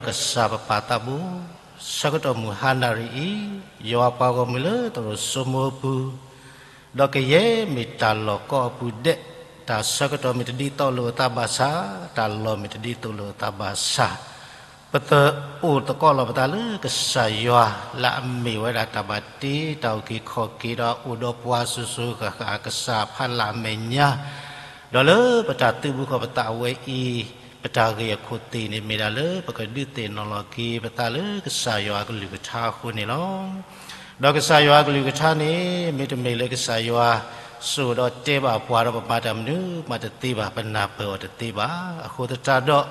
ကစၢ်ပပၢ်သးဘိ, ဆၢကတီၢ်မုၢ်ဟါနၣ်ရံၣ်အံၤ, ယွၤပှၤဂီၢ်မုၢ်လၢသရိာ်စိမိအပူၤ, ဒီးကယဲၢ်မ့ၢ်တၢ်လီၢ်ကီအပူၤဒဲး, တၢ်ဆၢကတီၢ်မ့ၢ်တဒ်သိးလိာ်အသးဘၣ်ဆၣ်, တၢ်လီၢ်မ့ၢ်တဒ်သိးလိာ်အသးဘၣ်ဆၣ်, ပသအိၣ်သကိးလီၤပသးလၢကစၢ်ယွၤ လၢအမ့ၢ်ဝဲဒၣ်တၢ်ဘၣ်တ့ တၢ်အုၣ်က့ၤခီၣ်က့ၤဒီးအိၣ်ဒီးပှၤစိၤစိၤဃၣ်ဃၣ် ကစၢ်ဖးလၢ်အမဲာ်ညါ, ဒီးလၢပတၢ်သုးဘူးဃီၤပသးအဝဲအံၤ, ပတၢ်ဂ့ၢ်အခိၣ်သ့ၣ်န့ၣ် မ့ၢ်ဒၣ်လၢပကဒုးသ့ၣ်နီၣ်လီၤက့ၤပသးလၢကစၢ်ယွၤအကလုၢ်ကထါအဃိန့ၣ်လီၤ. ဒီးကစၢ်ယွၤအကလုၢ်ကထါန့ၣ် မ့တမ့ၢ်လၢကစၢ်ယွၤ စိာ်ဒီးတဲဘၣ်ပှၤဒီးပမၤတၢ်မနုၤမးတသ့ဘၣ်, ပနၢ်ပၢၢ်အီၤတသ့ဘၣ်. အဃိသတးဒီး,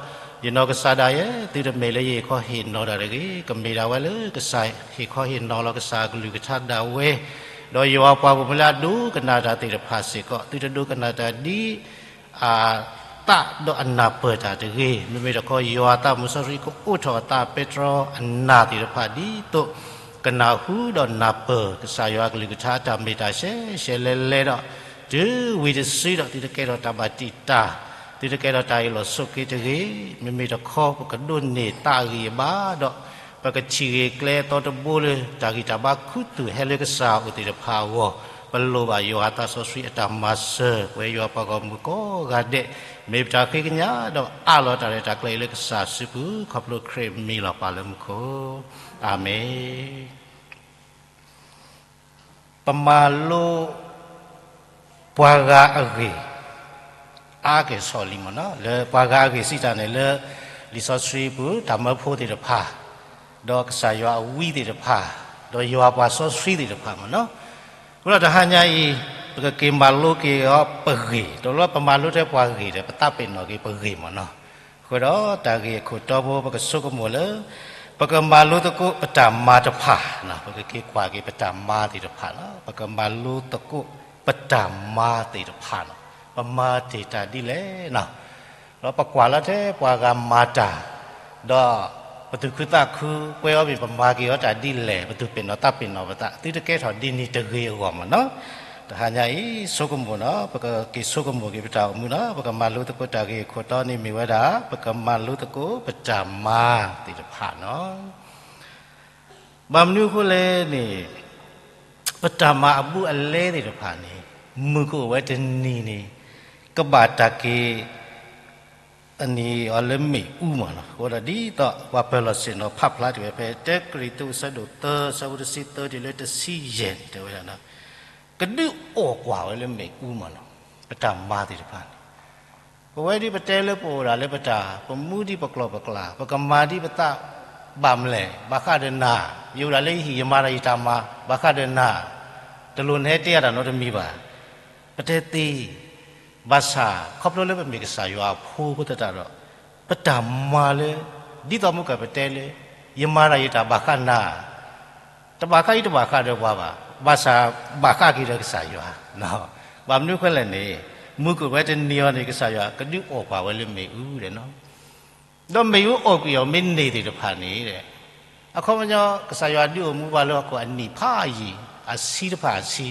ယနီၢ်ကစၢ်ဒၣ်ယဲ, သုတမ့ၢ်လၢယဟ့ၣ်ခီဟ့ၣ်နီၤတၢ်တဂ့ၤ, ကမ့ၢ်ဒၣ်ဝဲလၢကစၢ်ဟ့ၣ်ခီဟ့ၣ်နီၤလီၤကစၢ်အကလုၢ်ကထါဒၣ်ဝဲ, ဒီးယွၤပှၤဂီၢ်မုၢ်လၢအဒိကနၣ်တၢ်သ့ၣ်တဖၣ်စ့ၢ်ကီး, သုတဒိကနၣ်တၢ်ဒ် အသးဒီးအနၢ်ပၢၢ်တၢ်တဂ့ၤ, မ့မ့ၢ်တခီ ယွၤအသးမုၢ်စီဆှံကအိးထီၣ်အသးပဲတြီအနၢ်သ့ၣ်တဖၣ် ဒ်သိးကနၢ်ဟူဒီးနၢ်ပၢၢ် ကစၢ်ယွၤအကလုၢ်ကထါတၢ်မ့ၢ်တၢ်ရှဲရှဲလဲလဲဒီး, တုၤဝံၤတစုဒီး သုတကဲထီၣ်တၢ်ဘၣ်တံာ်တာ်, သုတကဲထီၣ်တၢ်အ့ၣ်လိာ်ဆိးက့တဂ့ၤ, မ့မ့ၢ်တခီ ပကဒိးန့ၢ်သးအဂံၢ်အဘါဒီး ပကထံၣ်ဂ့ၤကျဲအသီတဘိလၢ တၢ်ဂံၢ်တၢ်ဘါခူသူၣ်ဟဲလၢကစၢ်အအိၣ်သ့ၣ်တဖၣ်အဂီၢ်, ပလိၣ်ဘၣ်ယွၤအသးစီဆှံအတၢ်မၤစၢၤ, ပဝဲယွၤပှၤဂီၢ်မုၢ်ကိးဂၤဒဲး, မ့ၢ်ပတၢ်ဃ့ကညးဒီးအးလီၤတၢ်ရဲၣ်တၢ်ကျဲၤအံၤလၢကစၢ်စုပူၤ ခီဖျိခရံာ်မံလီၤပှၤလၢမူခိၣ်, အၤမ့ၣ်. ပမၤလိ ပှၤဂၤအဂ့ၢ် အါက့ၤဆီလံမ့ၢ်နီၤ, လၢပှၤဂၤအဂ့ၢ်စံးတၢ်န့ၣ်လၢ လံာ်စီဆှံပူၤ တၢ်မၢဖိသ့ၣ်တဖၣ်, ဒီးကစၢ်ယွၤအဝံသ့ၣ်တဖၣ်, ဒီးယွၤပှၤစီဆှံသ့ၣ်တဖၣ်မ့ၢ်နီၤ. အဃိဒီးတဟါညါအံၤ ပကက့ၤမၤလိက့ၤအီၤပဂ့ၢ်, တလိၣ်ပမၤလိထဲပှၤဂ့ၢ်ဒီး ပသးပ့ၤနီၣ်က့ၤပဂ့ၢ်မ့ၢ်နီၤ. အဃိဒီးတၢ်ဂ့ၢ်အခိၣ်တီဖိ ပကဆိကမိၣ်လၢ ပကမၤလိသကိးပတၢ်မၤတဖၣ်, ပကက့ၤကွၢ်က့ၤပတၢ်မၤသ့ၣ်တဖၣ်လီၤ. ပကမၤလိသကိးပတၢ်မၤသ့ၣ်တဖၣ်လီၤ. ပမၤတ့ၢ်တၢ်ဒ်လဲၣ်နီၤ. ဒီးပကွၢ်လီၤထဲပှၤဂၤမၤတၢ်, ဒီးပသူၣ်ခုသးခုကွဲအီၤမ့ၢ် ပမၤက့ၤအီၤတၢ်ဒ်လဲၣ်, ပသူၣ်ပ့ၤနီၣ်သးပ့ၤနီၣ်ပသး, သုတကဲထီၣ်ဒ်န့ၣ်တဂ့ၤအဂီၢ်မ့ၢ်နီၤ. တဟါညါအံၤ ဆိကမိၣ်နီၤ, ပကက့ၤဆိကမိၣ်က့ၤပတၢ်အိၣ်မူနီၤ, ပကမၤလိသကိးတၢ်ဂ့ၢ်အခိၣ်တီန့ၣ်မ့ၢ်ဝဲဒၣ် ပကမၤလိသကိးပတၢ်မၤသ့ၣ်တဖၣ်နီၤ. ဘၣ်မနုၤအဃိလဲၣ်န့ၣ်, ပတၢ်မၤအဘူးအလဲသ့ၣ်တဖၣ်န့ၣ်, မုၢ်ကအိၣ်ဝဲတနံၤန့ၣ်, ကဘၣ်တၢ်က့ၤ အန့ၣ်အီၤလၢမ့ၣ်အူမ့ၢ်နီၤ. အဃိဒီးဒ်သိးပှၤပၢၤလီၢ်ဆ့ၣ်နီၤဖးဖျါတ့ၢ်ဝဲဖဲ တၢကရံၣ်သူး အဆၢဒိၣ်သၢ အဆၢဖိတဆံသၢတုၤလၢတဆံယဲၢ်န့ၣ် တဲဝဲဒၣ်, ကဒုးအီၣ်ကွၢ်ဝဲလၢမ့ၣ်အူမ့ၢ်နီၤ, ပတၢ်မၤသ့ၣ်တဖၣ်န့ၣ်. ပဝဲဒ်ပတဲလၢပအိၣ်ဒၣ်လၢပတၢ်, ပမူဒ်ပကျိာ်ပကျါ, ပကမၤဒ်ပသးဘၣ်မလဲၣ်, ဘၣ်ဃးဒီးနၤ, ယအိၣ်ဒၣ်လၢယဟံၣ် ယမၤတၢ်ယတၢ်မၤ, ဘၣ်ဃးဒီးနၤ, တလိၣ်နဟဲတဲယၤတၢ်နီတမံၤဘၣ်. ပတဲသ့, ဘၣ်ဆၣ်ခီဖျိလၢပမ့ၢ်ကစၢ်ယွၤအဖိအဃိသတးဒီး, ပတၢ်မၤလၢ ဒ်သိးမုၢ်ကၢၢ်ပတဲလၢ ယမၤတၢ်ယတၢ်ဘၣ်ဃးနၤ, တဘၣ်ဃးအံၤတဘၣ်ဃးဒီးပှၤဘၣ်, ဘၣ်ဆၣ်ဘၣ်ဃးက့ၤဒီးကစၢ်ယွၤ. ဘၣ်မနုၤအဃိလဲၣ်န့ၣ်, မုၢ်ကအိၣ်ဝဲတနံၤအီၤန့ၣ် ကစၢ်ယွၤကဒုးအီၣ်ကွၢ်ဝဲလၢမ့ၣ်အူဒဲးနီၤ. ဒီးမ့ၣ်အူအီၣ်ကွံာ်အီၤမ့ၢ်န့ၢ်သ့ၣ်တဖၣ်န့ၣ်, အခီပညီ ကစၢ်ယွၤဒုးအိၣ်မူပှၤလၢဟီၣ်ခိၣ်အနံၣ်ဖးယံာ်, အဆံတဖၣ်အဆံ,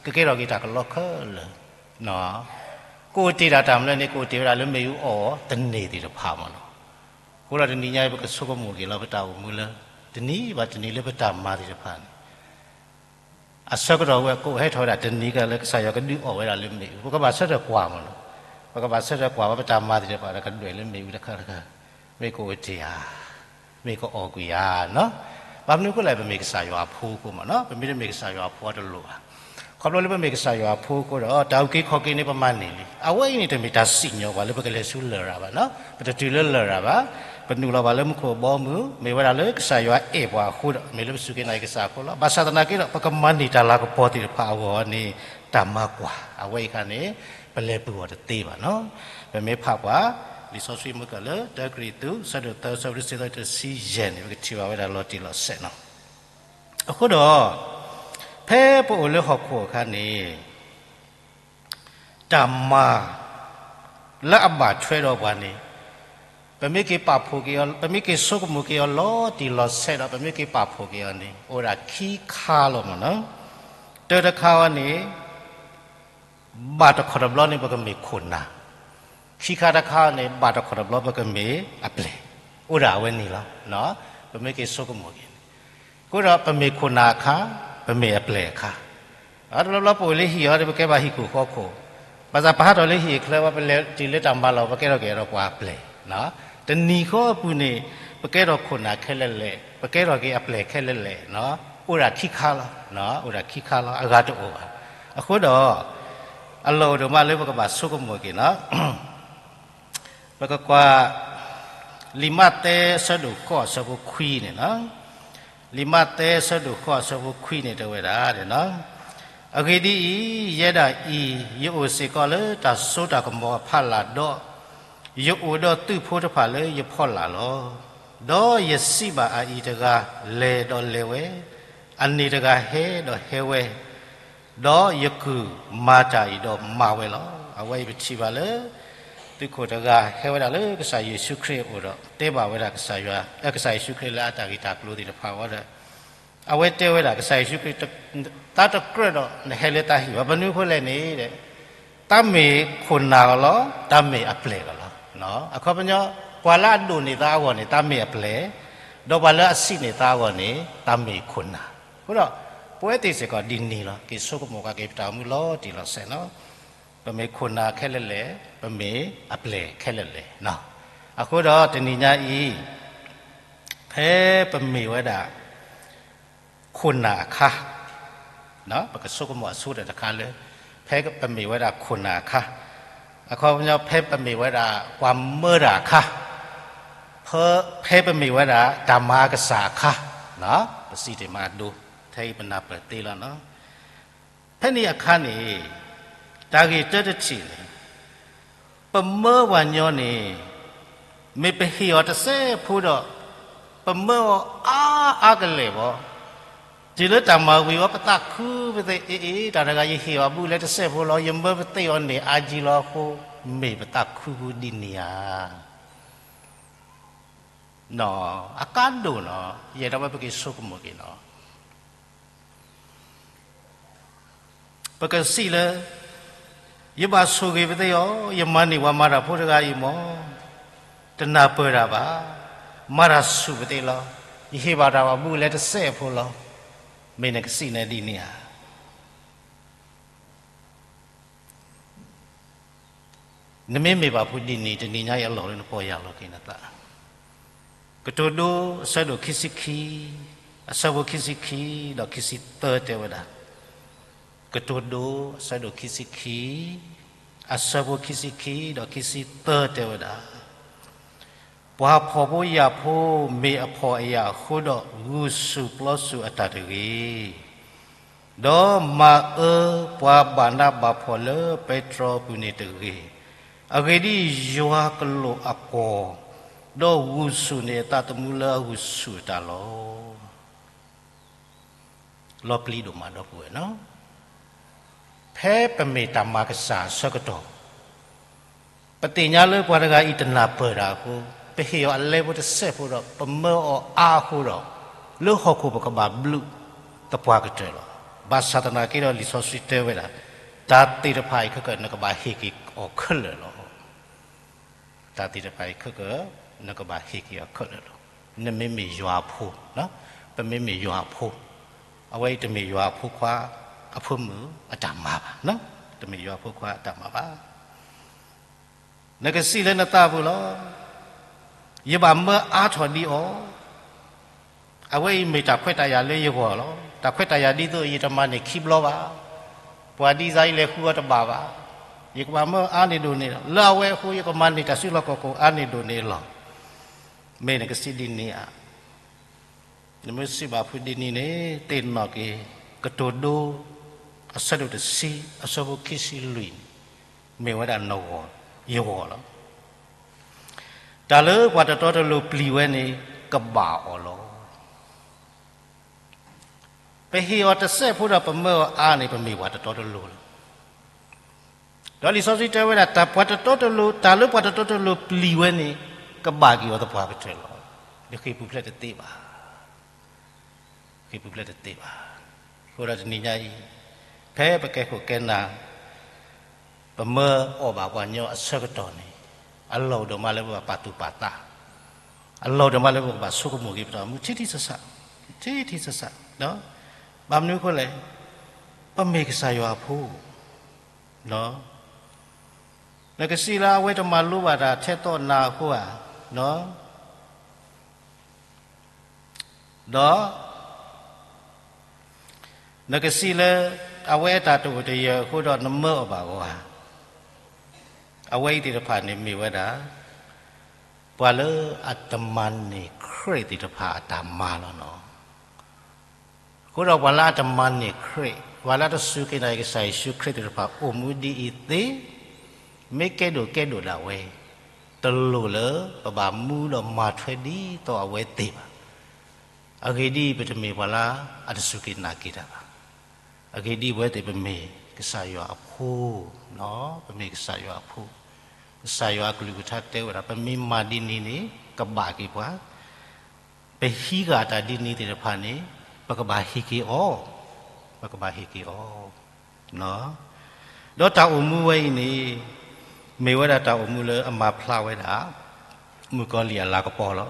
ကကဲထီၣ်က့ၤတၢ်ကလီခဲလၢာ်. ကအိၣ်တ့ၢ်ဒၣ်တၢ်မနုၤန့ၣ် ကအိၣ်တ့ၢ်ဝဲဒၣ်လၢမ့ၣ်အူအီၣ်တန့ၢ်သ့ၣ်တဖၣ်မ့ၢ်နီၤ. အဃိဒီးတနံၤညါအံၤ ပကဆိကမိၣ်က့ၤလီၤပတၢ်အိၣ်မူလၢ တနံၤဘၣ်တနံၤလၢပတၢ်မၤသ့ၣ်တဖၣ်န့ၣ် အဆၢကတီၢ်ဝဲကအိၣ်ဟဲထီၣ်ဝဲဒၣ်တနံၤကလၢကစၢ်ယွၤကဒုးအီၣ်ဝဲဒၣ်လၢမ့ၣ်အူ, ပကဘၣ်ဆၢထၢၣ်ကွၢ်မ့ၢ်နီၤ. ပကဘၣ်ဆၢထၢၣ်ကွၢ်ဝဲပတၢ်မၤသ့ၣ်တဖၣ်ဒီးကဒွဲၣ်လၢမ့ၣ်အူတခါတခါ, မ့ၢ်ကအိၣ်တ့ၢ်ဧါ, မ့ၢ်ကအီၣ်ကွံာ်ဧါနီၤ. ဘၣ်မနုၤအဃိလဲၣ် ပမ့ၢ်ကစၢ်ယွၤအဖိအဃိမ့ၢ်နီၤ, ပမ့ၢ်တမ့ၢ်ကစၢ်ယွၤအဖိအတလိၣ်ဘၣ်. ခီဖျိလၢပမ့ၢ်ကစၢ်ယွၤအဖိအဃိဒီး တၢ်အုၣ်က့ၤခီၣ်က့ၤန့ၣ် ပမၤန့ၢ်လံ. အဝဲအံၤန့ၣ် တမ့ၢ်တၢ်စံၣ်ညီၣ်ပှၤလၢပကလဲၤဆူလရာ်ဘၣ်နီၤ, ပတတုၤလၢလရာ်ဘၣ်, ပနုာ်လီၤဘၣ်လၢမူခိၣ်အဘီအမုၢ်, မ့ၢ်ဝဲဒၣ်လၢကစၢ်ယွၤအဲၣ်ပှၤအဃိဒီး မ့ၢ်လၢပစူၢ်က့ၤနာ်က့ၤကစၢ်အဃိလီၤ. ဘၣ်ဆၣ်သနာ်က့ဒီး ပကမၤန့ၢ်တၢ်လၤကပီၤသ့ၣ်တဖၣ်အဂီၢ်န့ၣ် တၢ်မၤကွၢ် အဝဲအံၤအခါန့ၣ် ပလဲၤပူၤအီၤတသ့ဘၣ်နီၤ. ပမ့ၢ်ဖးပှၤ လံာ်စီဆှံမုၢ်ကၢၢ်လၢ တၢကရံၣ်သူး အဆၢဒိၣ်သၢ အဆၢဖိတဆံသၢ တဆံယဲၢ်န့ၣ် ပကထံၣ်ဘၣ်ဝဲဒၣ်လီၤတံၢ်လီၤဆဲးနီၤ. အဃိဒီး ဖဲပအိၣ်လၢဟီၣ်ခိၣ်အခါန့ၣ် တၢ်မၤ လၢအဘၣ်ထွဲဒီးပှၤန့ၣ် ပမ့ၢ်က့ၤပာ်ဖှိၣ်က့ၤအီၤ, ပမ့ၢ်က့ၤဆိကမိၣ်က့ၤအီၤလီၤတံၢ်လီၤဆဲးဒီး ပမ့ၢ်က့ၤပာ်ဖှိၣ်က့ၤအီၤန့ၣ် အိၣ်ဝဲဒၣ်ခံခါလီၤမ့ၢ်နီၤ. တၢတခါအံၤန့ၣ် ဘၣ်တခီၣ်တဘျီန့ၣ် ပကမ့ၢ်ခိၣ်နၢ်, ခံခါတခါန့ၣ် ဘၣ်တခီၣ်တဘျီပကမ့ၢ်အပျဲၢ်. အိၣ်ဒၣ်အဝဲန့ၣ်လီၤ. ပမ့ၢ်က့ၤဆိကမိၣ်က့ၤန့ၣ်, အဃိဒီးပမ့ၢ်ခိၣ်နၢ်အခါ, ပမ့ၢ်အပျဲၢ်အခါ, တဘျီဘျီပအိၣ်လၢဟံၣ်အီၤဒီး ပကဲဘၣ်ဟံၣ်ခိၣ်ဃီခိၣ်, ဘၣ်ဆၣ်ပဟးထီၣ်လၢဟံၣ်အချၢ ပလဲၤတုၤလၢတၢ်မၤလီၢ် ပကဲထီၣ်က့ၤဒီးပှၤအပျဲၢ်. တနံၤဃီအပူၤန့ၣ် ပကဲထီၣ်ခိၣ်နၢ်ခဲလၢာ်လဲၣ်, ပကဲထီၣ်က့ၤအပျဲၢ်ခဲလၢာ်လဲၣ်, အိၣ်ဒၣ်ခံခါလီၤ, အိၣ်ဒၣ်ခံခါလီၤ, အဂၤတအိၣ်ဘၣ်. အဃိဒီး အလီၢ်အိၣ်ဒိၣ်မးလၢပကဘၣ်ဆိကမိၣ်က့ၤန့ၣ် ပကကွၢ် လံာ်မးသဲအဆၢဒိၣ်ဃိးအဆၢဖိခွံန့ၣ်လီၤ. လံာ်မးသဲအဆၢဒိၣ်ဃိးအဆၢဖိခွံန့ၣ် တဲဝဲဒၣ်, အဂ့ၢ်ဒ်အံၤ, ယဲဒၣ်အံၤ ယအိၣ်စ့ၢ်ကီးလၢတၢ်စိတၢ်ကမီၤအဖီလာ်ဒီး, ယအိၣ်ဒီးသုးဖိတဖၣ်လၢယဖီလာ်လီၤ. ဒီးယစံးဘၣ်အအံၤတဂၤ, လဲၤဒီးလဲၤဝဲ, အန့ၣ်တဂၤဟဲဒီးဟဲဝဲ, ဒီးယကုၢ်မၤတၢ်အံၤဒီးမၤဝဲလီၤ. အဝဲအံၤပထံၣ်ဘၣ်လၢ သုးခိၣ်တဂၤဟဲဝဲဒၣ်လၢကစၢ်ယ့ၣ်ၡူးခရံာ်အအိၣ်ဒီး တဲဘၣ်ဝဲဒၣ်ကစၢ်ယွၤ, ကစၢ်ယ့ၣ်ၡူးခရံာ်လၢအတၢ်ဂ့ၢ်တၢ်ကျိၤသ့ၣ်တဖၣ်အဂီၢ်ဒီး အဝဲတဲဝဲဒၣ်ကစၢ်ယ့ၣ်ၡူးခရံာ်, တၢ်တကြၢးဒီးနဟဲလၢတၢ်ဟံၣ်ဘၣ်, ဘၣ်မနုၤအဃိလဲၣ်န့ၣ်, တၢ်မ့ၢ်ခိၣ်နၢ်ကလီၤ, တၢ်မ့ၢ်အပျဲၢ်ကလီၤ. အခီပညီ, ပှၤလၢအဒိၣ်န့ၢ်သးအဂီၢ်န့ၣ် တၢ်မ့ၢ်အပျဲၢ်, ဒီးပှၤလၢအဆံးန့ၢ်သးအဂီၢ်န့ၣ် တၢ်မ့ၢ်ခိၣ်နၢ်. အဃိဒီး ပဝဲသ့ၣ်စ့ၢ်ကီးဒ်န့ၣ်လီၤ. က့ၤဆိကမိၣ်က့ၤပတၢ်အိၣ်မူလီၤတံၢ်လီၤဆဲးန့ၣ်, ပမ့ၢ်ခိၣ်နၢ်ခဲလၢာ်လဲၣ်, ပမ့ၢ်အပျဲၢ်ခဲလၢာ်လဲၣ်. အဃိဒီးတနံၤညါအံၤ, ဖဲပမ့ၢ်ဝဲဒၣ် ခိၣ်နၢ်အခါ, ပကဆိကမိၣ်အဆိဒီးတခါလၢ ဖဲပမ့ၢ်ဝဲဒၣ်ခိၣ်နၢ်အခါ, အခီပညီ ဖဲပမ့ၢ်ဝဲဒၣ်ပှၤမၢတၢ်အခါ, ဖဲပမ့ၢ်ဝဲဒၣ်တၢ်မၤကစၢ်အခါ, ပစံးတ့ၢ်မးအဒိ, ထဲအံၤပနၢ်ပၢၢ်သ့လီၤ. ဖဲန့ၣ်အခါန့ၣ်, တၢ်ဂ့ၢ်တၢတထံၣ်န့ၣ်, ပမၢပှၤညီန့ၣ်, မ့ၢ်ပဟ့ၣ်အီၤတစဲးဖိဒီး, ပမၢအီၤအါအါကလဲာ်ဘၣ်, တုၤလၢတၢ်မၤဝံၤဝဲ ပသးခုပသ့ၣ်အ့ၣ်အ့ၣ် တၢ်တဂၤ ယဟ့ၣ်အီၤဘူးလၢတစဲးဖိလီၤ, ယမၢပသ့ၣ်အီၤန့ၣ်အါကံလီၤအဃိ, မ့ၢ်ပသးခုဘူးဒ်န့ၣ်ဧါ. အကါဒိၣ်နီၤ, ယအဲၣ်ဒိးဝဲပက့ၤဆိကမိၣ်က့ၤနီၤ. ပကစံးလၢ ယဘၣ်ဆိၣ်ဂ့ၤပသ့ၣ်အီၤ, ယမၤန့ၢ်ပှၤမၤတၢ်ဖိတဂၤအံၤမး, တနၢ်ပၢၢ်တၢ်ဘၣ်, မၤတၢ်ဆူၣ်ပသ့ၣ်လီၤ, ယဟ့ၣ်ဘၣ်တၢ်ဘၣ်ဘူးလဲတစဲးဖိလီၤ. မ့ၢ်နကစံးန့ၣ်ဒ်န့ၣ်ဧါ. နမ့မ့ၢ်ဘၣ်ဖုးဒ်န့ၣ် တနံၤညါအံၤအလီၢ်လၢနပီၢ်ယၢ်လီၤက့ၤနသး. ကတိၤဒိ အဆၢဒိၣ်ခံဆံခံ, အဆၢဖိခံဆံခံ ဒီးခံဆံသၢတဲဝဲဒၣ်, ကတိၤဒိ အဆၢဒိၣ်ခံဆံခံ, အဆၢဖိခံဆံခံ ဒီးခံဆံသၢတဲဝဲဒၣ်, ပှၤဖှီၣ်ဖိယာ်ဖိမ့ၢ်အဖှီၣ်အယာ်အဃိဒီး ဂုာ်ဆူၣ်ပျီဆူၣ်အတၢ်တဂ့ၤ ဒီးမၤအၢပှၤဘၣ်နးဘၣ်ဖှီၣ်လၢပဲတြီအပူၤန့ၣ်တဂ့ၤ. အဂ့ၢ်ဒ်အံၤ, ယွၤကလိာ်အကွီၢ်, ဒီးဂုာ်ဆူၣ်န့ၢ်အသးသမူလၢအဂုာ်ဆူၣ်အတၢ်လီၤ. လီၤပျံၤဒိၣ်မးဒီပုၢ်ဝဲၢ်နီၤ. ဖဲပမ့ၢ်တၢ်မၤကစၢ်အဆၢကတီၢ် ပသ့ၣ်ညါလၢပှၤတဂၤအံၤတနၢ်ပၢၢ်တၢ်အဃိ, ပဟ့ၣ်အီၤအလဲဖိတစဲးဖိဒီး ပမၢအီၤအါအဃိဒီး, လၢဟီၣ်ခိၣ်ပကဘၣ်ဘျုးသပှၢ်ကတၢၢ်လီၤ. ဘၣ်ဆၣ်သနာ်က့ဒီး လံာ်စီဆှံတဲဝဲဒၣ်, တၢ်သ့ၣ်တဖၣ်အံၤခဲကနကဘၣ်ဟ့ၣ်က့ၤအီၤခဲလၢာ်လီၤ. တၢ်သ့ၣ်တဖၣ်အံၤခဲကနကဘၣ်ဟ့ၣ်က့ၤအီၤခဲလၢာ်လီၤ. နမ့မ့ၢ်ယွၤအဖိ, ပမ့မ့ၢ်ယွၤအဖိ, အဝဲအံၤတမ့ၢ်ယွၤအဖိခွါ, အဖိမုၣ်အတၢ်မၤဘၣ်, တမ့ၢ်ယွၤအဖိခွါအတၢ်မၤဘၣ်. နကစံးလၢနသးပူၤလီၤ. ယဘၣ်မၢအါထီၣ်ဒံးအီၤ. အဝဲအံၤမ့ၢ်တၢ်ခွဲးတၢ်ယာ်လၢယဂီၢ်လီၤ. တၢ်ခွဲးတၢ်ယာ်ဒ်သိးယတမၤန့ၢ်ခံဘျီဘၣ်. ပှၤဒ်စါအံၤလဲၤဃုအီၤတဘၣ်ဘၣ်. ယကဘၣ်မၢအါန့ၢ်ဒိၣ်န့ၢ်လီၤ. လၢအဝဲအဃိ ယကမၤန့ၢ်တၢ်စုလီၢ်ခီၣ်ခိၣ်အါန့ၢ်ဒိၣ်န့ၢ်လီၤ. မ့ၢ်နကစံးဒ်န့ၣ်ဧါ. နမ့ၢ်စံးဘၣ်ဖုးဒ်န့ၣ်န့ၣ် သ့ၣ်နီၣ်က့ၤ ကတိၤဒိ အဆၢဒိၣ်တဆံ အဆၢဖိခံဆံလွံၢ်န့ၣ် မ့ၢ်ဝဲဒၣ်နဂီၢ် ယဂီၢ်လီၤ. တၢ်လၢပှၤတတီတလိၤပျံၤဝဲန့ၣ် ကဘၣ်အီၤလီၤ. ပဟ့ၣ်အီၤတစဲးဖိဒီးပမၢအီၤအါန့ၣ် ပမ့ၢ်ပှၤတတီတလိၤလီၤ. ဒီးလံာ်စီဆှံတဲဝဲဒၣ် တၢ်ပှၤတတီတလိၤ, တၢ်လၢပှၤတတီတလိၤပျံၤဝဲန့ၣ် ကဘၣ်က့ၤအီၤသပှၢ်ကတၢၢ်လီၤ. နဃ့ၢ်ပူၤဖျဲးတသ့ဘၣ်. ဃ့ၢ်ပူၤဖျဲးတသ့ဘၣ်. အဃိဒီးတနံၤညါအံၤ ဖဲပကဲခိၣ်ကဲနၢ် ပမၢအီၣ်ဘၣ်ပှၤညီအဆၢကတီၢ်န့ၣ် အလီၢ်အိၣ်ဒိၣ်မးလၢပဘၣ်ပာ်သူၣ်ပာ်သး အလီၢ်ဒိၣ်မးလၢပကဘၣ်ဆိကမိၣ်က့ၤပတၢ်အိၣ်မူ ထံထံဆးဆး, ထံထံဆးဆး, ဘၣ်မနုၤအဃိလဲၣ်, ပမ့ၢ်ကစၢ်ယွၤအဖိ, နကစံးလၢအဝဲတမၤလိဘၣ်တၢ်ထဲသိးနၤအဃိဧါ, ဒီး နကစံးလၢ အဝဲအတၢ်တအိၣ်တယၢၤအဃိဒီးနမၢအီၤဘၣ်ဧါ, အဝဲအံၤသ့ၣ်တဖၣ်န့ၣ်မ့ၢ်ဝဲဒၣ် ပှၤလၢအတမၤန့ၢ်ခရံာ်သ့ၣ်တဖၣ်အတၢ်မၤလီၤနီၤ. အဃိဒီးပှၤလၢအတမၤန့ၢ်ခရံာ်, ပှၤလၢအတစူၢ်က့ၤနာ်က့ၤကစၢ်ယ့ၣ်ၡူးခရံာ်သ့ၣ်တဖၣ် အိၣ်မူဒ်အံၤသ့, မ့ၢ်ကဲဒိၣ်ကဲဒိၣ်ဒၣ်ဝဲ, တလိၣ်လၢပဘၣ်မူဒီးမၤထွဲဒ်သိးအဝဲသ့ၣ်ဘၣ်. အဂ့ၢ်ဒ်အံၤ, ပတမ့ၢ်ပှၤလၢအတစူၢ်က့ၤနာ်က့ၤတၢ်ဘၣ်. အဂ့ၢ်ဒ်အံၤ, ပဝဲသ့ၣ်ပမ့ၢ်ကစၢ်ယွၤအဖိ, ပမ့ၢ်ကစၢ်ယွၤအဖိ. ကစၢ်ယွၤအကလုၢ်ကထါတဲဝဲဒၣ် ပမ့ၢ်မၤဒ်န့ၣ်န့ၣ် ကဘၣ်က့ၤပှၤ, ပဟံးဃာ်တၢ်ဒ်န့ၣ်သ့ၣ်တဖၣ်န့ၣ် ပကဘၣ်ဟ့ၣ်က့ၤအီၤ, ပကဘၣ်ဟ့ၣ်က့ၤအီၤ. ဒီးတၢ်အိၣ်မူဝဲအံၤန့ၣ် မ့ၢ်ဝဲဒၣ်တၢ်အိၣ်မူလၢအမၤဖျါဝဲဒၣ် မုၣ်ကီၤလံၢ်အလၤကပီၤလီၤ.